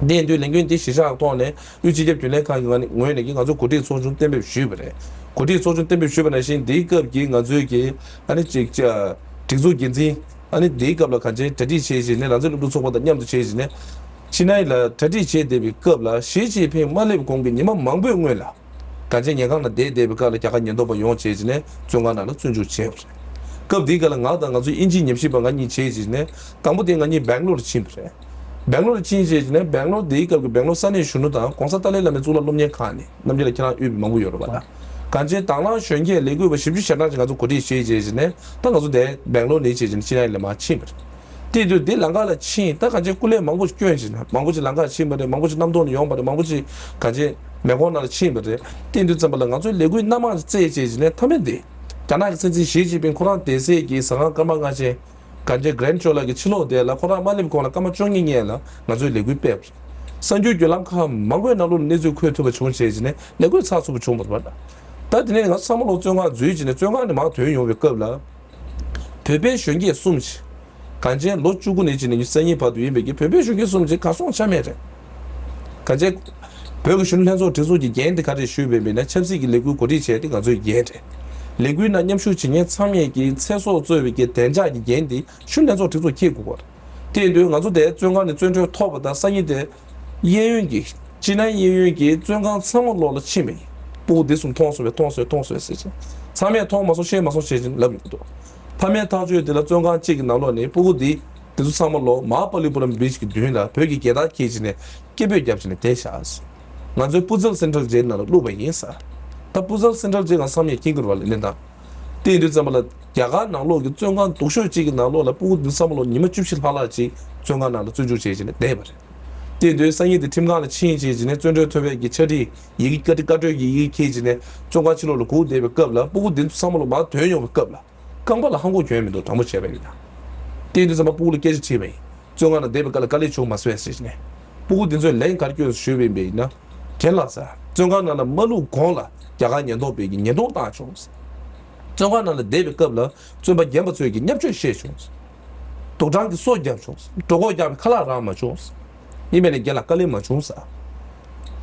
དེ་ཡིན་དུས་ལས་འགུལ་འདི་གཞིས་ཆགས་ཐོག་ནས་དབུས་སྤྱི་ཁྱབ་རྒྱུན་ལས་ཁང་གི་ངོས་ནས་ཀྱི་ང་ཚོ་གོ་སྒྲིག་ཚོགས་ཆུང་གཏན་འབེབས་ཞུས་པ་རེད། གོ་སྒྲིག་ཚོགས་ཆུང་གཏན་འབེབས་ཞུས་པ་ནང་བཞིན་འདིའི་སྐབས་ཀྱི་ང་ཚོའི་གི་ཨ་ནི་ཅིག་སྒྲིག་འཛུགས་འགན་འཛིན་ཨ་ནི་འདིའི་སྐབས་ལ་གང་ཅིའི་གྲ་སྒྲིག་བྱས་བྱས་ནས་ལང་ཚོའི་སློབ་ཕྲུག་ཚོགས་པ་དང་མཉམ་དུ་བྱས་བྱས་ནས་ཅི་ནའི་ལ་གྲ་སྒྲིག་བྱས་བསྡད་པའི་སྐབས་ལ་ཞི་ཅིན་ཕིང་མ་སླེབས་གོང་གི་ཉི་མ་མང་པོའི་སྔོན་ལ། གང་ཅིའི་ཉལ་ཁང་ནང་བསྡད་བསྡད་པའི་སྐབས་ལ་རྒྱ་གར་ཉེན་རྟོག་པ་ཡོང་བྱས་བྱས་ནས་བཙོན་ཁང་ནང་ལ་བཙོན་འཇུག་བྱས་པ་རེད། སྐབས་དེའི་སྐབས་ལ་ང་དང་ང་ཚོའི་དབྱིན་ཇིའི་ཉམས་ཞིབ་པ་ང་གཉིས་བྱས་བྱས་ནས་དང་པོ་དེ་ང་གཉིས་སྦེང་ལོར་ཕྱིན་པ་རེད། སྦེང་ལོར་ཕྱིན་རྗེས་ནས་སྦེང་ལོར་དེའི་སྐབས་ཀྱི་སྦེང་ལོར་ས་གནས་གཞོན་ནུ་དང་༸གོང་ས་ཏཱ་ལའི་བླ་མའི་གཙུག་ལག་སློབ་གཉེར་ཁང་ནས་རྣམ་རྒྱལ་ལགས་ཁྱེད་རང་དབུས་པའི་མང་པོ་ཡོད་རེད་པ། ད་གང་ཅི་དང་བླངས་གཞོན་སྐྱེས་ལས་འགུལ་བ་བཞི་བཅུ་ཞེ་གྲངས་ཅིག་ང་ཚོ་གོ་སྒྲིག་བྱས་རྗེས་ནས་ད་ང་ཚོ་དེ་སྦེང་ལོར་ནས་བྱས་རྗེས་ནས་ཅི་ན་ལ་མར་ཕྱིན་པ་རེད། དེ་དུས་དེ་ལམ་ཁ་ལ་ཕྱིན་ད་གང་ཅི་སྐུ་ལས་མང་པོ་ཞིག་བསྐྱོན་རྗེས་ནས་མང་པོ་ཞིག་ལམ་ཁ་ཕྱིན་པ་རེད། མང་པོ་ཞིག་གནམ་ཐོག་ནས་ཡོང་པ་རེད། མང་པོ་ཞིག་གང་ཅི་མེ་འཁོར་ནང་ལ་ཕྱིན་པ་རེད། དེ་དུས་ཙམ་པ་ལ་ང་ཚོའི་ལས་འགུལ་སྣ་མང་ཞིག་བཙལ་རྗེས་ནས་མཐའ་མའི་དེ་རྒྱ་ནག་གི་སྲིད་འཛིན་ཞི་ཅིན་ཕིང་ཁོ་རང་བསྡད་སའི་གི་ཟ་ཁང་སྐར་མ་ལྔ་ཅན། གན་ཇེ་གྷ་རན་ཌི་ཇོ་ལགས་ཀྱི་ཕྱི་ལོགས་དེ་ལ་ཁོ་རང་མ་སླེབས་གོང་ལ་སྐར་མ་བཅོ་ལྔ་སྔོན་ལ་ང་ཚོས་ལས་འགུལ་སྤེལ་བ་རེད། གསར་འགྱུར་བརྒྱུད་ལམ་ཁག་མང་པོའི་ནང་ལོགས་ལ་གནས་ཚུལ་འཁོད་ཐུབ་པ་བྱུང་བྱས་རྗེས་ནས་ལས་འགུལ་ཚགས་ཚུད་པོ་བྱུང་བ་རེད་པ། ད་དེ་ནས་ང་ཚོ་ཚང་མ་ལོག་བཙོན་ཁང་འཛུལ་རྗེས་ནས་བཙོན་ཁང་ནས་མར་ཐོན་ཡོང་བའི་སྐབས་ལ་བོད་པའི་གཞོན་སྐྱེས་གསུམ་ཞིག་གན་ཇེ་ལོ་བཅུ་དགུ་ནས་བྱས་ནས་ཉི་ཤུ་རྩ་གཉིས་བར་དུ་ཡིན་པའི་གི་བོད་པའི་གཞོན་སྐྱེས་གསུམ་ཞིག་གར་སོང་ཆ་མེད་རེད། ག་ཅེ། བོད་ཀྱི་གཞོན་ནུ་ལྷན་ཚོགས་སྒྲིག་འཛུགས་ཀྱི་འགན་དེ་ག་རེ་ཞུས་པ་ཡིན་ན་ཆབ་སྲིད་ཀྱི་ལས་འགུལ་གོ་སྒྲིག་བྱས་ཏེ་ང་ཚོའི་འགན་རེད། ལས་འགུལ་ནང་མཉམ་ཞུགས་བྱེད་མཁན་ཚང་མས་ཀྱི་ཚེ་སྲོག་གཙོས་པའི་གི་བདེ་འཇགས་ཀྱི་འགན་དེ་གཞོན་ནུ་ལྷན་ཚོགས་སྒྲིག་འཛུགས་འཁྱེར་དགོས་པ་རེད། དེ་ཡིན་དུས་ང་ཚོ་དེ་བཙོན་ཁང་ནས་བཙོན་གྲོལ་ཐོབ་པ་དང་སང་ཉིན་དེ་གཡས་གཡོན་གྱི་ཅི་ན་གཡས་གཡོན་གྱི་བཙོན་ཁང་ཚང་མ་ལོག་ལ་ཕྱིན་པ་ཡིན། སྤུ་གུ་འདི་གསུམ་མཐོང་སོང་བས་མཐོང་སོང་མཐོང་སོང་ཟེར་ཅིང་ཚང་མས་མཐོང་མ་སོང་ཤེས་མ་སོང་བྱས་ཅིང་ལབ་ཡོང་གི་འདུག་ཕ་མའི་ཐག་གཅོད་དེ་ལ་བཙོན་ཁང་གཅིག་གི་ནང་ལོགས་ནས་སྤུ་གུ་འདི། དེ་ཚོ་ཚང་མ་ལོ་མ་པ་ལི་པུ་རམ་བིཆ་གི་མདུན་ལ་བོད་ཀྱི་རྒྱལ་དར་འཁྱེར་བྱས་ནས་སྐད་འབོད་བརྒྱབ་བྱས་ནས་བསྡད་བཞག་ང་ཚོའི་པུ་ཛལ་སེན་ཊལ་ཇེལ་ནང་ལ་བླུགས་པ་ཡིན་ཟེར། ད་པུ་ཛལ་སེན་ཊལ་ཇེལ་ང་བསམ་ཡས་ཀྱིན་ཀུར་བ་ལ་གནས་སྟངས། དེ་ཡིན་དུས་ཙམ་པ་ལ་རྒྱ་གར་ནང་ལོགས་ཀྱི་བཙོན་ཁང་སྡུག་ཤོས་གཅིག་གི་ནང་ལོགས་ལ་སྤུ་གུ་འདི་ཚང་མ་ལོ་ཉི་མ་བཅུ་བཞི་ལྷག་ལྷག་ཅིག་བཙོན་ཁང་ནང་ལ་བཙོན་འཇུག་བྱས་བྱས་ནས་བསྡད་པ་རེད། དེ་ཡིན་དུས་སང་ཉིན་དེ་ཁྲིམས་ཁང་ལ་ཕྱིན་བྱས་བྱས་ནས་བཙོན་གྲོལ་ཐོབ་པའི་གི་ཕྱག་བྲིས་ཡི་གེ་བཀའ་བཀའ་གྲོས་ཀྱི་ཡི་གེ་འཁྱེར་བྱས་ནས་བཙོན་ཁང་ཕྱི་ལོགས་ལ་སྒུག་བསྡད་པའི་སྐབས་ལ་སྤུ་གུ་འདི་ཚོ་ཚང་མ་ལོ་མར་ཐོན་ཡོང་བའི་སྐབས་ལ། རྐང་པ་ལ་ལྷམ་གོག་གྱོན་མི་འདུག་དྲང་པོ་བྱས་པ་ཡིན་ན། དེ་ཡིན་དུས་ཙམ་པ་སྤུ་གུ་ལ་སྐད་ཆ་དྲིས་པ་ཡིན། བཙོན་ཁང་ནང་བསྡད་པའི་སྐབས་ལ་དཀའ་ལས་བྱུང་མ་སོང་ཟེར་ནས། སྤུ་གུ་འདི་ཚོས་ལན་ག་རེ་སྐྱོན་ཞུས་པ་ཡིན་པས་ཡིན་ན། རྒན་ལགས་ཟེར། བཙོན་ཁང་ནང་ལ་མ་བླུགས་གོང་ལ་རྒྱ་གར་ཉེན་རྟོག་པས་ཀྱི་ཉེན་རྟོག་བཏང་བྱུང་ཟེར། བཙོན་ཁང་ནང་ལ་བསྡད་པའི་སྐབས་ལ་བཙོན་པ་རྒན་པ་ཚོས་ཀྱི་བརྙས་བཅོས་བཤད་བྱུང་ཟེར། དུག་སྦྲང་གིས་སོ་བརྒྱབ་བྱུང་ཟེར། སྒྲོ་འགོག་རྒྱག་པའི་ཁ་ལག་རག་མ་བྱུང་ཟེར། ཡིན་པས་ན་རྒན་ལགས་དཀའ་ལས་མ་བྱུང་ཟེར།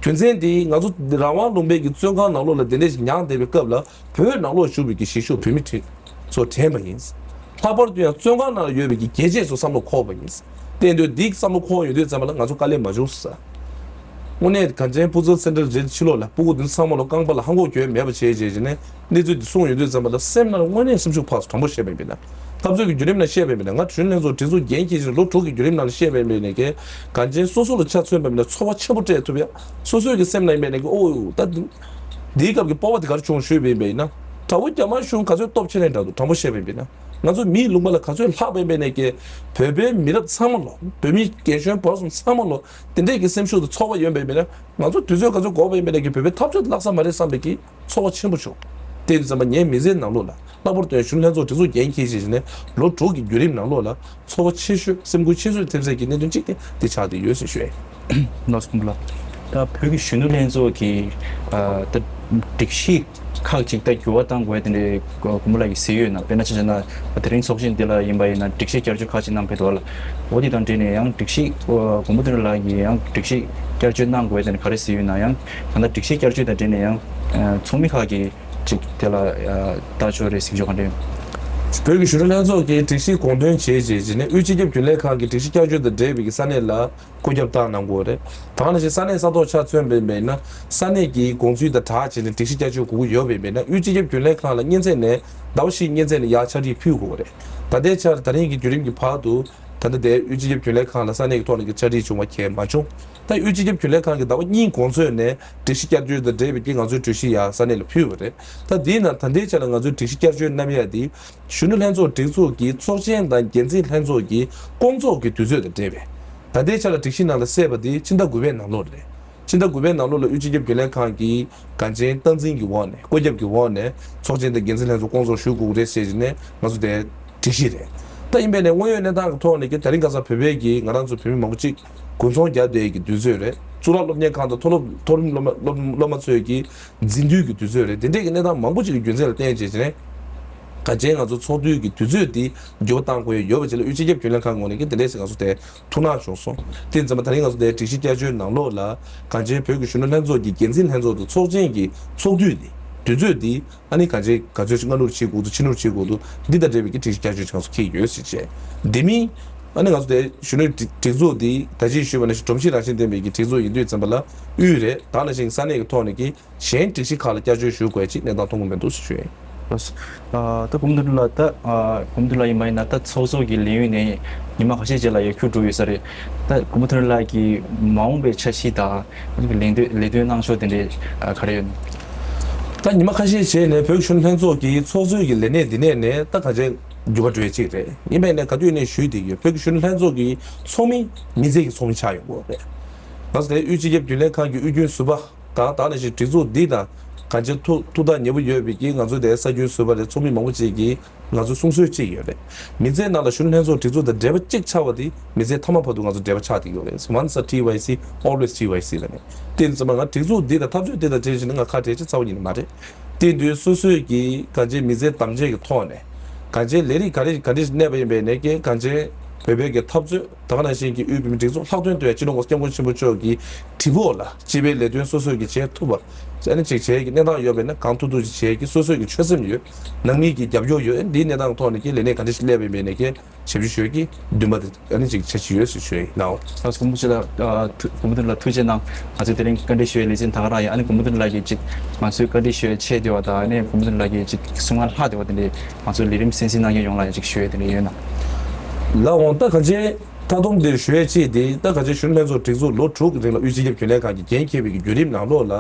རྒྱུ་མཚན་དེ་ང་ཚོ་རང་དབང་ལུང་པའི་གི་བཙོན་ཁང་ནང་ལོགས་ལ་དེ་འདྲ་ཞིག་མྱངས་བསྡད་པའི་སྐབས་ལ། བོད་ནང་ལོགས་བཞུགས་པའི་གི་གཞིས་བཞུགས་བོད་མི་ཁྲི་ཚོ་དྲན་པ་ཡིན། ལྷག་པར་དུ་ཡང་བཙོན་ཁང་ནང་ལ་ཡོད་པའི་གི་རྒྱལ་གཅེས་ཚོ་བསམ་བློ་འཁོར་བ་ཡིན། དེ་འདོད་འདི་བསམ་བློ་འཁོར་ཡོང་དུས་ཙམ་པ་ལ་ང་ཚོ་དཀའ་ལས་མ་བྱུང་ས། དངོས་གནས་གངས་ཅན་ཕུ་ཚུལ་སེན་ཊལ་རྗེས་ཕྱི་ལོགས་ལ་སྤུ་གུ་འདི་ཚོ་ཚང་མ་ལོ་རྐང་པ་ལ་ལྷམ་གོག་གྱོན་མེད་པ་བྱས་རྗེས་ནས་གནས་ཚུལ་འདི་གསུངས་ཡོང་དུས་ཙམ་པ་ལ་སེམས་ནང་དངོས་གནས་སེམས་ཤུགས་འཕར་སོང་། དྲང་པོ་བཤད་པ་ཡིན་པས་ན། འཐབ་རྩོད་ཀྱི་བརྒྱུད་རིམ་ནང་བཤད་པ་ཡིན་པས་ན་ང་གཞོན་ལྷན་ཚོགས་སྒྲིག་འཛུགས་འགན་འཁྱེར་བཞིན་ལོ་དྲུག་གི་བརྒྱུད་རིམ་ནང་བཤད་པ་ཡིན་པས་ན་གི་གངས་ཅན་སོ་སོ་ལ་ཆ་མཚོན་པ་ཡིན་ན་ཚོར་བ་ཆེན་པོ་སྤྲད་ཐུབ་ཡ། སོ་སོའི་གི་སེམས་ནང་ཡིན་པས་ན་གི་ཨོ་ད་འདི། འདིའི་སྐབས་ཀྱི་སྤོབས་པ་དེ་ག་རེ་བྱུང་ཞུས་པ་ཡིན་པས་ན། དགྲ་བོ་རྒྱ་དམར་གཞུང་ག་ཚོད་སྟོབས་ཆེ་ནས་འདྲ་འདུག་དྲང་པོ་བཤད་པ་ཡིན་པས་ན། ང་ཚོ་མིའི་ལུང་པ་ལ་ག་ཚོད་ལྷག་པ་ཡིན་པས་ན་གི་བོད་པའི་མི་རབས་ཚང་མ་ལོ་བོད་མི་རྒན་གཞོན་བར་གསུམ་ཚང་མ་ལོ་དེ་འདྲས་ཀྱི་སེམས་ཤུགས་དང་ཚོར་བ་ཡོད་པ་ཡིན་པས་ན་ང་ཚོ་དུས་ཚོད་ག་ཚོད་འགོར་བ་ཡིན་པས་ན་གི་བོད་པའི་འཐབ་རྩོད་ལྷག་ས་མ་རེད་བསམ་པའི་གི་ཚོར་བ་ཆེན་པོ་བྱུང་། དེ་དུས་ཙམ་པ་ངའི་མི་ཚེའི་ནང་ལོགས་ལ་ལྷག་པར་དུ་ཡང་གཞོན་ལྷན་ཚོགས་སྒྲིག་འཛུགས་འགན་འཁྱེར་བཞིན་བྱས་ནས་ལོ་དྲུག་གི་བརྒྱུད་རིམ་ནང་ལོགས་ལ་ཚོར་བ་ཆེ་ཤོས་སེམས་འགུལ་ཆེ་ཤོས་ཐེབས་སའི་གི་གནད་དོན་གཅིག་དེ་འདི་ཆགས་བསྡད་ཡོད་ཟེར་ཞུ་ཡ་ཡིན། ལགས་སོ་མགོན་པོ་ལགས། ད་བོད་ཀྱི་གཞོན་ནུ་ལྷན་ཚོགས་ཀྱི་ཨ་ད་སྒྲིག་གཞི་ཁག་ཅིག་ད་འགྱུར་བ་གཏང་དགོས་དེ་འདྲའི་མགོན་པོ་ལགས་ཀྱིས་ཟེར་ཡོད་ན། དཔེར་ན་ཆ་བཞག་ན་དེ་རིང་ཚོགས་ཆེན་འདི་ལ་ཡིན་པ་ཡིན་ན་སྒྲིག་གཞི་བསྐྱར་བཅོས་ཁག་ཅིག་གནང་ཕེབས་འདུག་ལ། འོ་དེ་དང་འབྲེལ་ནས་ཡང་སྒྲིག་གཞི་མགོན་པོ་དོན་གྲུབ་ལགས་ཀྱིས་ཡང་སྒྲིག་གཞི་བསྐྱར་བཅོས་གནང་དགོས་དེ་འདྲ་ག་རེ་ཟེར་ཡོད་ན། ཡང་ད་ལྟ་སྒྲིག་གཞི་བསྐྱར་བཅོས་དང་འབྲེལ་ནས་ཡང་ཚོགས་མི་ཁག་གིས་ཅིག་དེ་ལ་ལྟ་ཕྱོགས་རེ་གཟིགས་ཕྱོགས་ག་འདྲ་ཡོད། བོད་ཀྱི་གཞོན་ནུ་ལྷན་ཚོགས་ཀྱིས་སྒྲིག་གཞི་དགོངས་དོན་བྱས་རྗེས་ནས་དབུས་སྤྱི་ཁྱབ་རྒྱུན་ལས་ཁང་གི་སྒྲིག་གཞི་བསྐྱར་བཅོས་དང་འབྲེལ་བའི་ས་གནས་ལ་བཀོད་ཁྱབ་བཏང་གནང་དགོས་རེད། ད་ག་ནང་བཞིན་ས་གནས་ས་ཐོག་ཆ་མཚོན་པ་ཡིན་ན་ས་གནས་ཀྱི་དགོངས་ཚུལ་དང་སྦྲགས་བྱས་ནས་སྒྲིག་གཞི་བསྐྱར་བཅོས་དགོས་ཀྱི་ཡོད་པ་ཡིན་ན་དབུས་སྤྱི་ཁྱབ་རྒྱུན་ལས་ཁང་ལ་སྔོན་ཚད་ནས་ཟླ་བ་བཞིའི་སྔོན་ཚད་ནས་ཡར་ཕྱག་བྲིས་ཕུལ་དགོས་རེད། ད་ལྟའི་ཆར་ད་རིང་གི་བརྒྱུད་རིམ་གྱི་བར་དུ་ད་ལྟ་དེ་དབུས་སྤྱི་ཁྱབ་རྒྱུན་ལས་ཁང་ལ་ས་གནས་ཀྱི་ཐོག་ནས་ཀྱི་ཕྱག་བྲིས་བྱུང་བ་གལ་མ་བྱུང་། ད་དབུས་སྤྱི་ཁྱབ་རྒྱུན་ལས་ཁང་གིས་ཟླ་བ་གཉིས་གོང་ཚོད་ནས་སྒྲིག་གཞི་བསྐྱར་བཅོས་དང་འབྲེལ་བའི་གི་ང་ཚོའི་གྲོས་གཞི་ཡར་ས་གནས་ལ་ཕུལ་བ་རེད། ད་དེའི་ནང་ད་ལྟའི་ཆ་ལ་ང་ཚོའི་སྒྲིག་གཞི་བསྐྱར་བཅོས་གནང་ཡ་དེ་གཞོན་ནུ་ལྷན་ཚོགས་སྒྲིག་འཛུགས་ཀྱི་ཚོགས་ཆེན་དང་འགན་འཛིན་ལྷན་ཚོགས་ཀྱི་སྐོང་ཚོགས་ཀྱི་དུས་ཚོད་དང་འབྲེལ་བའི་ད་ལྟའི་ཆ་ལ་སྒྲིག་གཞི་ནང་ལ་གསལ་བ་དེ་ཕྱི་ཟླ་དགུ་པའི་ནང་ལོགས་རེད། ཕྱི་ཟླ་དགུ་པའི་ནང་ལོགས་ལ་དབུས་སྤྱི་ཁྱབ་རྒྱུན་ལས་ཁང་གིས་འགན་འཛིན་སྟངས་འཛིན་གྱི་འོག་ནས་བཀོད་ཁྱབ་ཀྱི་འོག་ནས་ཚོགས་ཆེན་དང་འགན་འཛིན་ལྷན་ཚོགས་སྐོང་ཚོགས་ཞུ་དགོས་རེད་ཟེར་ནས་ང་ཚོ་དེ་སྒྲིག་གཞི་རེད། ད་ཡིན་པས་ནས་དངོས་ཡོད་གནས་སྟངས་ཀྱི་ཐོག་ནས་ཀྱི་ད་རིང་ཁ་སང་བོད་པའི་གི་ང་རང་ཚོ་བོད་མི་མང་པོ་གཅིག་དགུན་ཚོང་རྒྱབ་བསྡད་ཀྱི་དུས་ཚོད་རེད། གཙུག་ལག་སློབ་གཉེར་ཁང་དང་མཐོ་སློབ་མཐོ་རིམ་སློབ་མ་སློབ་སློབ་མ་ཚོས་ཀྱི་འཛིན་དུས་ཀྱི་དུས་ཚོད་རེད། དེ་འདྲས་ཀྱི་གནས་སྟངས་མང་པོ་ཅིག་གི་རྒྱུ་མཚན་ལ་བརྟེན་བྱས་བྱས་ནས་ག་ཅན་ང་ཚོ་ཚོགས་དུས་ཀྱི་དུས་ཚོད་འདི་འགྱུར་བ་གཏང་དགོས་ཡ་ཡོད་པ་ཅིག་ལ་དབུས་སྤྱི་ཁྱབ་རྒྱུན་ལས་ཁང་ངོས་ནས་ཀྱི་དེ་འདྲས་ཟེར་ང་ཚོ་དེ་ཐུགས་སྣང་བྱུང་སོང་། དེ་ཙམ་པ་ད་རིང་ང་ཚོ་དེ་སྒྲིག་གཞི་བསྐྱར་བཅོས་ནང་ལོགས་ལ་ག་ཅན་བོད་ཀྱི་གཞོན་ནུ་ལྷན་ཚོགས་ཀྱི་འགན་འཛིན་ལྷན་ཚོགས་དང་ཚོགས་ཆེན་གྱི་ཚོགས་དུས་འདི་དུས་ཚོད་འདི་ཨ་ནི་ག་ཅན་ག་ཚོད་ཅིག་སྔ་སྣུར་བྱེད་དགོས་འདུག་ཕྱི་སྣུར་བྱེད་དགོས་འདུག་འདི་དང་འབྲེལ་བའི་གི་སྒྲིག་གཞི་བསྐྱར་བཅོས་ཅིག་ང་ཚོ་འཁྱེར་ཡོད་ཟེར་བྱས། འདི་མིན་ཨ་ནི་ང་ཚོ་དེ་གཞོན་ནུ་སྒྲིག་སྒྲིག་འཛུགས་འདི་ད་ཅི་ཞུས་པ་ནང་བཞིན་སྒྲོམ་གཞི་རང་བཞིན་ལྡན་པའི་གི་སྒྲིག་འཛུགས་ཡིན་དུས་ཙམ་པ་ལ་དབུས་རེད། ད་ནང་བཞིན་ས་གནས་ཀྱི་ཐོག་ནས་ཀྱི་གཞན་སྒྲིག་གཞི་ཁག་ལ་བསྐྱར་བཅོས་ཞུ་དགོས་ཅིག་གནས་སྟངས་མཐོང་གི་མི་འདུག་ཞུ་ཡིན། ཨ་ད་གོང་མ་དོན་ལ་ད་ཨ་གོང་མ་དོན་ལ་ཡིན་པ་ཡིན་ན། ད་ཚོགས་གཙོ་གི་ལས་ཡུན་ནས་ཉི་མ་ཁ་ཤས་རྗེས་ལ་ཡར་འཁྱོར་འགྲོ་ཡོད་ས་རེད། ད་གོང་མ་དོན་ལ་གི་མ་འོངས་པའི་འཆར་གཞི་དང་ལས་དོན་ལས་དོན་གནང་ཕྱོགས་དེ་འདྲའི་ཨ་ག་རེ་ཡོད་ན། ད་ཉི་མ་ཁ་ཤས་རྗེས་ནས་བོད་ཀྱི་གཞོན་ནུ་ལྷན་ཚོགས་ཀྱི་ཚོགས་གཙོའི་གི་ལས་གནས་འདི་ནས་ནས་ད་ག་ཚད་འགྱུར་བ་འགྲོ་ཡ་གཅིག་རེད། ཡིན་པས་ནས་ག་དུས་ནས་ཞུས་བསྡད་ཡོད། བོད་ཀྱི་གཞོན་ནུ་ལྷན་ཚོགས་ཀྱི་ཚོགས་མི་མི་སེར་གྱི་ཚོགས་མི་ཆགས་ཡོང་གི་རེད། ང་ཚོ་དེ་དབུས་སྤྱི་ཁྱབ་རྒྱུན་ལས་ཁང་གི་དབུས་རྒྱུན་ཟུར་པ་དང་། ད་ནང་བཞིན་སྒྲིག་འཛུགས་འདི་དང་གང་ཅི་ཐུགས་ཐུགས་ཐག་ཉེ་པོ་ཡོད་པའི་གི་ང་ཚོའི་དེ་ས་རྒྱུན་ཟུར་པ་རེད། ཚོགས་མི་མང་པོ་ཅིག་གིས་ང་ཚོ་གསུང་སྲོལ་གཅིག་ཡོད་རེད། མི་ཚེའི་ནང་ལ་གཞོན་ནུ་ལྷན་ཚོགས་སྒྲིག་འཛུགས་དང་འབྲེལ་བ་གཅིག་ཆགས་པ་དེ་མི་ཚེ་མཐའ་མ་བར་དུ་ང་ཚོ་འབྲེལ་བ་ཆགས་བསྡད་ཡོད་རེད། Once a T Y C, always T Y C ལ་ནས། དེ་ཡིན་ཙང་ང་སྒྲིག་འཛུགས་འདི་དང་འཐབ་རྩོད་འདི་དང་འབྲེལ་བྱས་ནས་ང་ཁ་བྲལ་ཆེ་ཚ་བོ་ཡིན་ནི་མ་རེད། དེ་དུས་སོ་སོས་ཀྱི་གང་ཅི་མི་ཚེ་དམ་བཅའ་གི་ཐོག་ནས་གང་ཅི་ལས་རིགས་ག་རེ་ག་རེ་གནས་པ་ཡིན་པའི་ནས་ཀྱི་གང་ཅི་བོད་པའི་གི་འཐབ་རྩོད། ད་ག་ནང་བཞིན་གྱི་དབུས་བོད་མིའི་སྒྲིག་འཛུགས་ལྷག་དོན་དུ་ཡང་སྤྱི་ནོར་༸གོང་ས་༸སྐྱབས་མགོན་ཆེན་པོ་མཆོག་གི་དྲིལ་བུ་འོག་ལ་སྤྱི་པའི་ལས་དོན་སོ་སོས་ཀྱི་བྱེད་ཐུབ་པ་ཨ་ནི་ཅིག་བྱེད་ཀྱི་གནས་སྟངས་ཡོད་པས་ན། གང་ཐུབ་ཐུབ་ཅིག་བྱེད་ཀྱི་སོ་སོས་ཀྱི་ཆོད་སེམས་ཡོད། ནང་མི་གི་རྒྱབ་སྐྱོར་ཡོད། འདིའི་གནས་སྟངས་ཐོག་ནས་ཀྱི་ལས་གནས་ག་འདྲ་ཞིག་སླེབས་པ་ཡིན་པའི་ནས་ཀྱི་ཞབས་ཞུ་ཞུ་ཡས་ཀྱི་འདུན་པ་དེ་ཨ་ནི་ཅིག་འཆར་གཞི་ཡོད་ཟེར་ཞུ་ཡས་ཡིན་ནའོ། ལགས་སོ། སྐུ་ངོ་ཆེ་ལགས། ཨ་ཐུ་སྐུ་ངོ་དོན་ལ་ཐུགས་རྗེ་གནང་། ང་ཚོས་དེ་རིང་བཀའ་འདྲི་ཞུ་ཡས་ལེ་ཚན་ད་ག་རང་ཡིན། ཨ་ནི་སྐུ་ངོ་དོན་ལ་གི་ཅིག་ང་ཚོས་བཀའ་འདྲི་ཞུ་ཡས་ཆེད་དེ་བ་དང་། ཨ་ནི་སྐུ་ངོ་དོན་ལ་གི་ཅིག་གསུང་ང་ལྷག་དེ་བ་དེ་འདྲའི་ང་ཚོའི་ལས་རིམ་གསན་གཟིགས་གནང་མཁན་ཡོངས་ལ་ཡང་ཅིག་ཞུ་ཡས་དེ་འདྲ་ཡོད་ན། ལགས་འོང་། ད་ག་ཅེ་མཐའ་སྡོམ་དེ་ཞུ་ཡས་ཅིག་དེ། ད་ག་ཅེ་གཞོན་ནུ་ལྷན་ཚོགས་སྒྲིག་འཛུགས་ལོ་དྲུག་གི་རིང་ལ་དབུས་སྤྱི་ཁྱབ་རྒྱུན་ལས་ཁང་གིས་འགན་འཁྱེར་བའི་གི་བརྒྱུད་རིམ་ནང་ལོགས་ལ།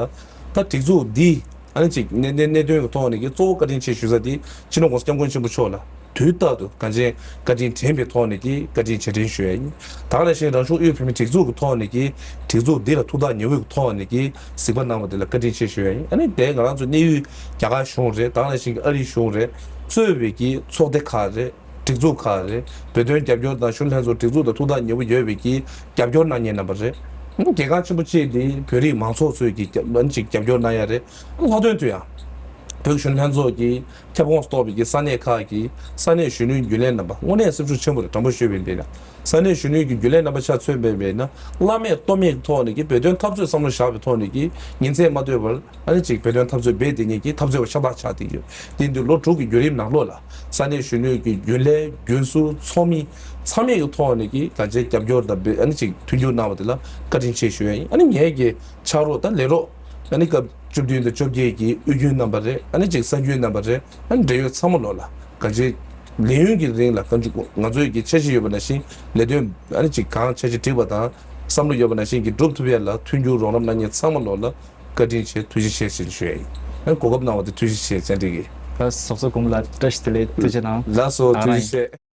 ད་སྒྲིག་འཛུགས་འདི་ཨ་ནི་ཅིག་གནད་གནད་གནད་དོན་གྱི་ཐོག་ནས་ཀྱི་གཙོ་བོ་བཀའ་དྲིན་ཆེ་ཞུ་ས་དེ་སྤྱི་ནོར་༸གོང་ས་༸སྐྱབས་མགོན་ཆེན་པོ་མཆོག་ལ་དུས་རྟག་ཏུ་གང་ཅི་བཀའ་དྲིན་དྲན་པའི་ཐོག་ནས་ཀྱི་བཀའ་དྲིན་རྗེས་དྲན་ཞུ་ཡ་ཡིན། ད་ག་ནང་བཞིན་རང་གཞུང་དབུས་བོད་མིའི་སྒྲིག་འཛུགས་ཀྱི་ཐོག་ནས་ཀྱི་སྒྲིག་འཛུགས་འདི་ལ་ཐུགས་ཐག་ཉེ་བོའི་ཐོག་ནས་ཀྱི་གཟིགས་པ་གནང་བ་དེ་ལ་བཀའ་དྲིན་ཆེ་ཞུ་ཡ་ཡིན། ཨ་ནི་དེ་ང་རང་ཚོ་གནས་ཡུལ་རྒྱ་གར་གཞུང་རེད། ད་ག་ནང་བཞིན་གྱི་ཨ་རིའི་གཞུང་རེད། གཙོས་པའི་ཀྱི་ཚོགས་སྡེ་ཁག་རེད། སྒྲིག་འཛུགས་ཁག་རེད། བོད་དོན་རྒྱབ་སྐྱོར་དང་གཞོན་ལྷན་ཚོགས་སྒྲིག་འཛུགས་དང་ཐུགས་ཐག་ཉེ་བོ་ཡོད་པའི་ཀྱི་རྒྱབ་སྐྱོར་གནང་མཁན་རྣམ་པ་རེད། གལ་འགངས་ཆེན་པོ་གཅིག་དེ་བོད་རིགས་མང་ཚོགས་ཚོས་ཀྱི་རྒྱབ་ཨ་ནི་ཅིག་རྒྱབ་སྐྱོར་གནང་ཡ་རེད། ལྷག་དོན་དུ་ཡང་བོད་གཞོན་ལྷན་ཚོགས་ཀྱི་ཁྱབ་ཁོངས་སུ་གཏོགས་པའི་ཀྱི་ས་གནས་ཁག་གི་ས་གནས་གཞོན་ནུའི་རྒྱུན་ལས་རྣམ་པ་དངོས་གནས་སེམས་ཤུགས་ཆེན་པོ་རེད། དྲང་པོ་ཞུས་པ་ཡིན་ན། ས་གནས་གཞོན་ནུའི་གི་རྒྱུན་ལས་རྣམ་པ་ཆ་མཚོན་པ་ཡིན་ན། བླ་མེད་སྟོབས་མེད་ཀྱི་ཐོག་ནས་ཀྱི་བོད་དོན་འཐབ་རྩོད་བསམ་བློ་བཞག་པའི་ཐོག་ནས་ཀྱི་ཉིན་མཚན་མ་སྡོད་པར་ཨ་ནི་ཅིག་བོད་དོན་འཐབ་རྩོད་འབད་དེ་ཉིད་ཀྱི་འཐབ་རྩོད་པ་ཤ་སྟག་ཆགས་བསྡད་ཡོད། དེ་འདི་ལོ་དྲུག་གི་བརྒྱུད་རིམ་ནང་ལོགས་ལ་ས་གནས་གཞོན་ནུ་གི་རྒྱུན་ལས་རྒྱུན་ཟུར་ཚོགས་མི་ཚང་མའི་གི་ཐོག་ནས་ཀྱི་གང་ཅི་རྒྱབ་སྐྱོར་དང་འབད་ཨ་ནི་ཅིག་མཐུན་འགྱུར་གནང་བ་དེ་ལ་བཀའ་དྲིན་ཆེ་ཞུ་ཡ་ཡིན། ཨ་ནི་ངས་ཀྱི་ཕྱག་རོགས་དང་ལས་རོགས་ཨ་ནི་སྐབས་བཅུ་བདུན་དང་བཅོ་བརྒྱད་ཀྱི་དབུས་རྒྱུན་རྣམ་པ་རེད། ཨ་ནི་ཅིག་ས་རྒྱུན་རྣམ་པ་རེད། ཨ་ནི་འབྲེལ་ཡོད་ཚང་མ་ལོགས་ལ་གང་ཅི་ལས་ཡུན་གྱི་རིང་ལ་གང་ཅི་ང་ཚོའི་ཀྱི་འཆར་གཞི་ཡོད་པ་ནང་བཞིན་ལས་དོན་ཨ་ནི་ཅིག་གང་འཆར་གཞི་བསྒྲིགས་པ་དང་བསམ་བློ་ཡོད་པ་ནང་བཞིན་གྱི་སྒྲུབ་ཐུབ་ཡ་ལ་མཐུན་འགྱུར་རོགས་རམ་གནང་མཁན་ཚང་མ་ལོགས་ལ་བཀའ་དྲིན་ཆེ། ཐུགས་རྗེ་ཆེ་ཞེས་ཞུ་ཡ་ཡིན། གོ་སྐབས་གནང་བ་དེ་ཐུགས་རྗེ་ཆེ། བཅར་འདྲི་གི། ལགས་སོ། ཚོགས་གཙོ་གོང་མ་ལ་བཀྲ་ཤིས་བདེ་ལེགས། ཐུགས་རྗེ་གནང་། ལགས་སོ། ཐུགས་རྗེ་ཆེ།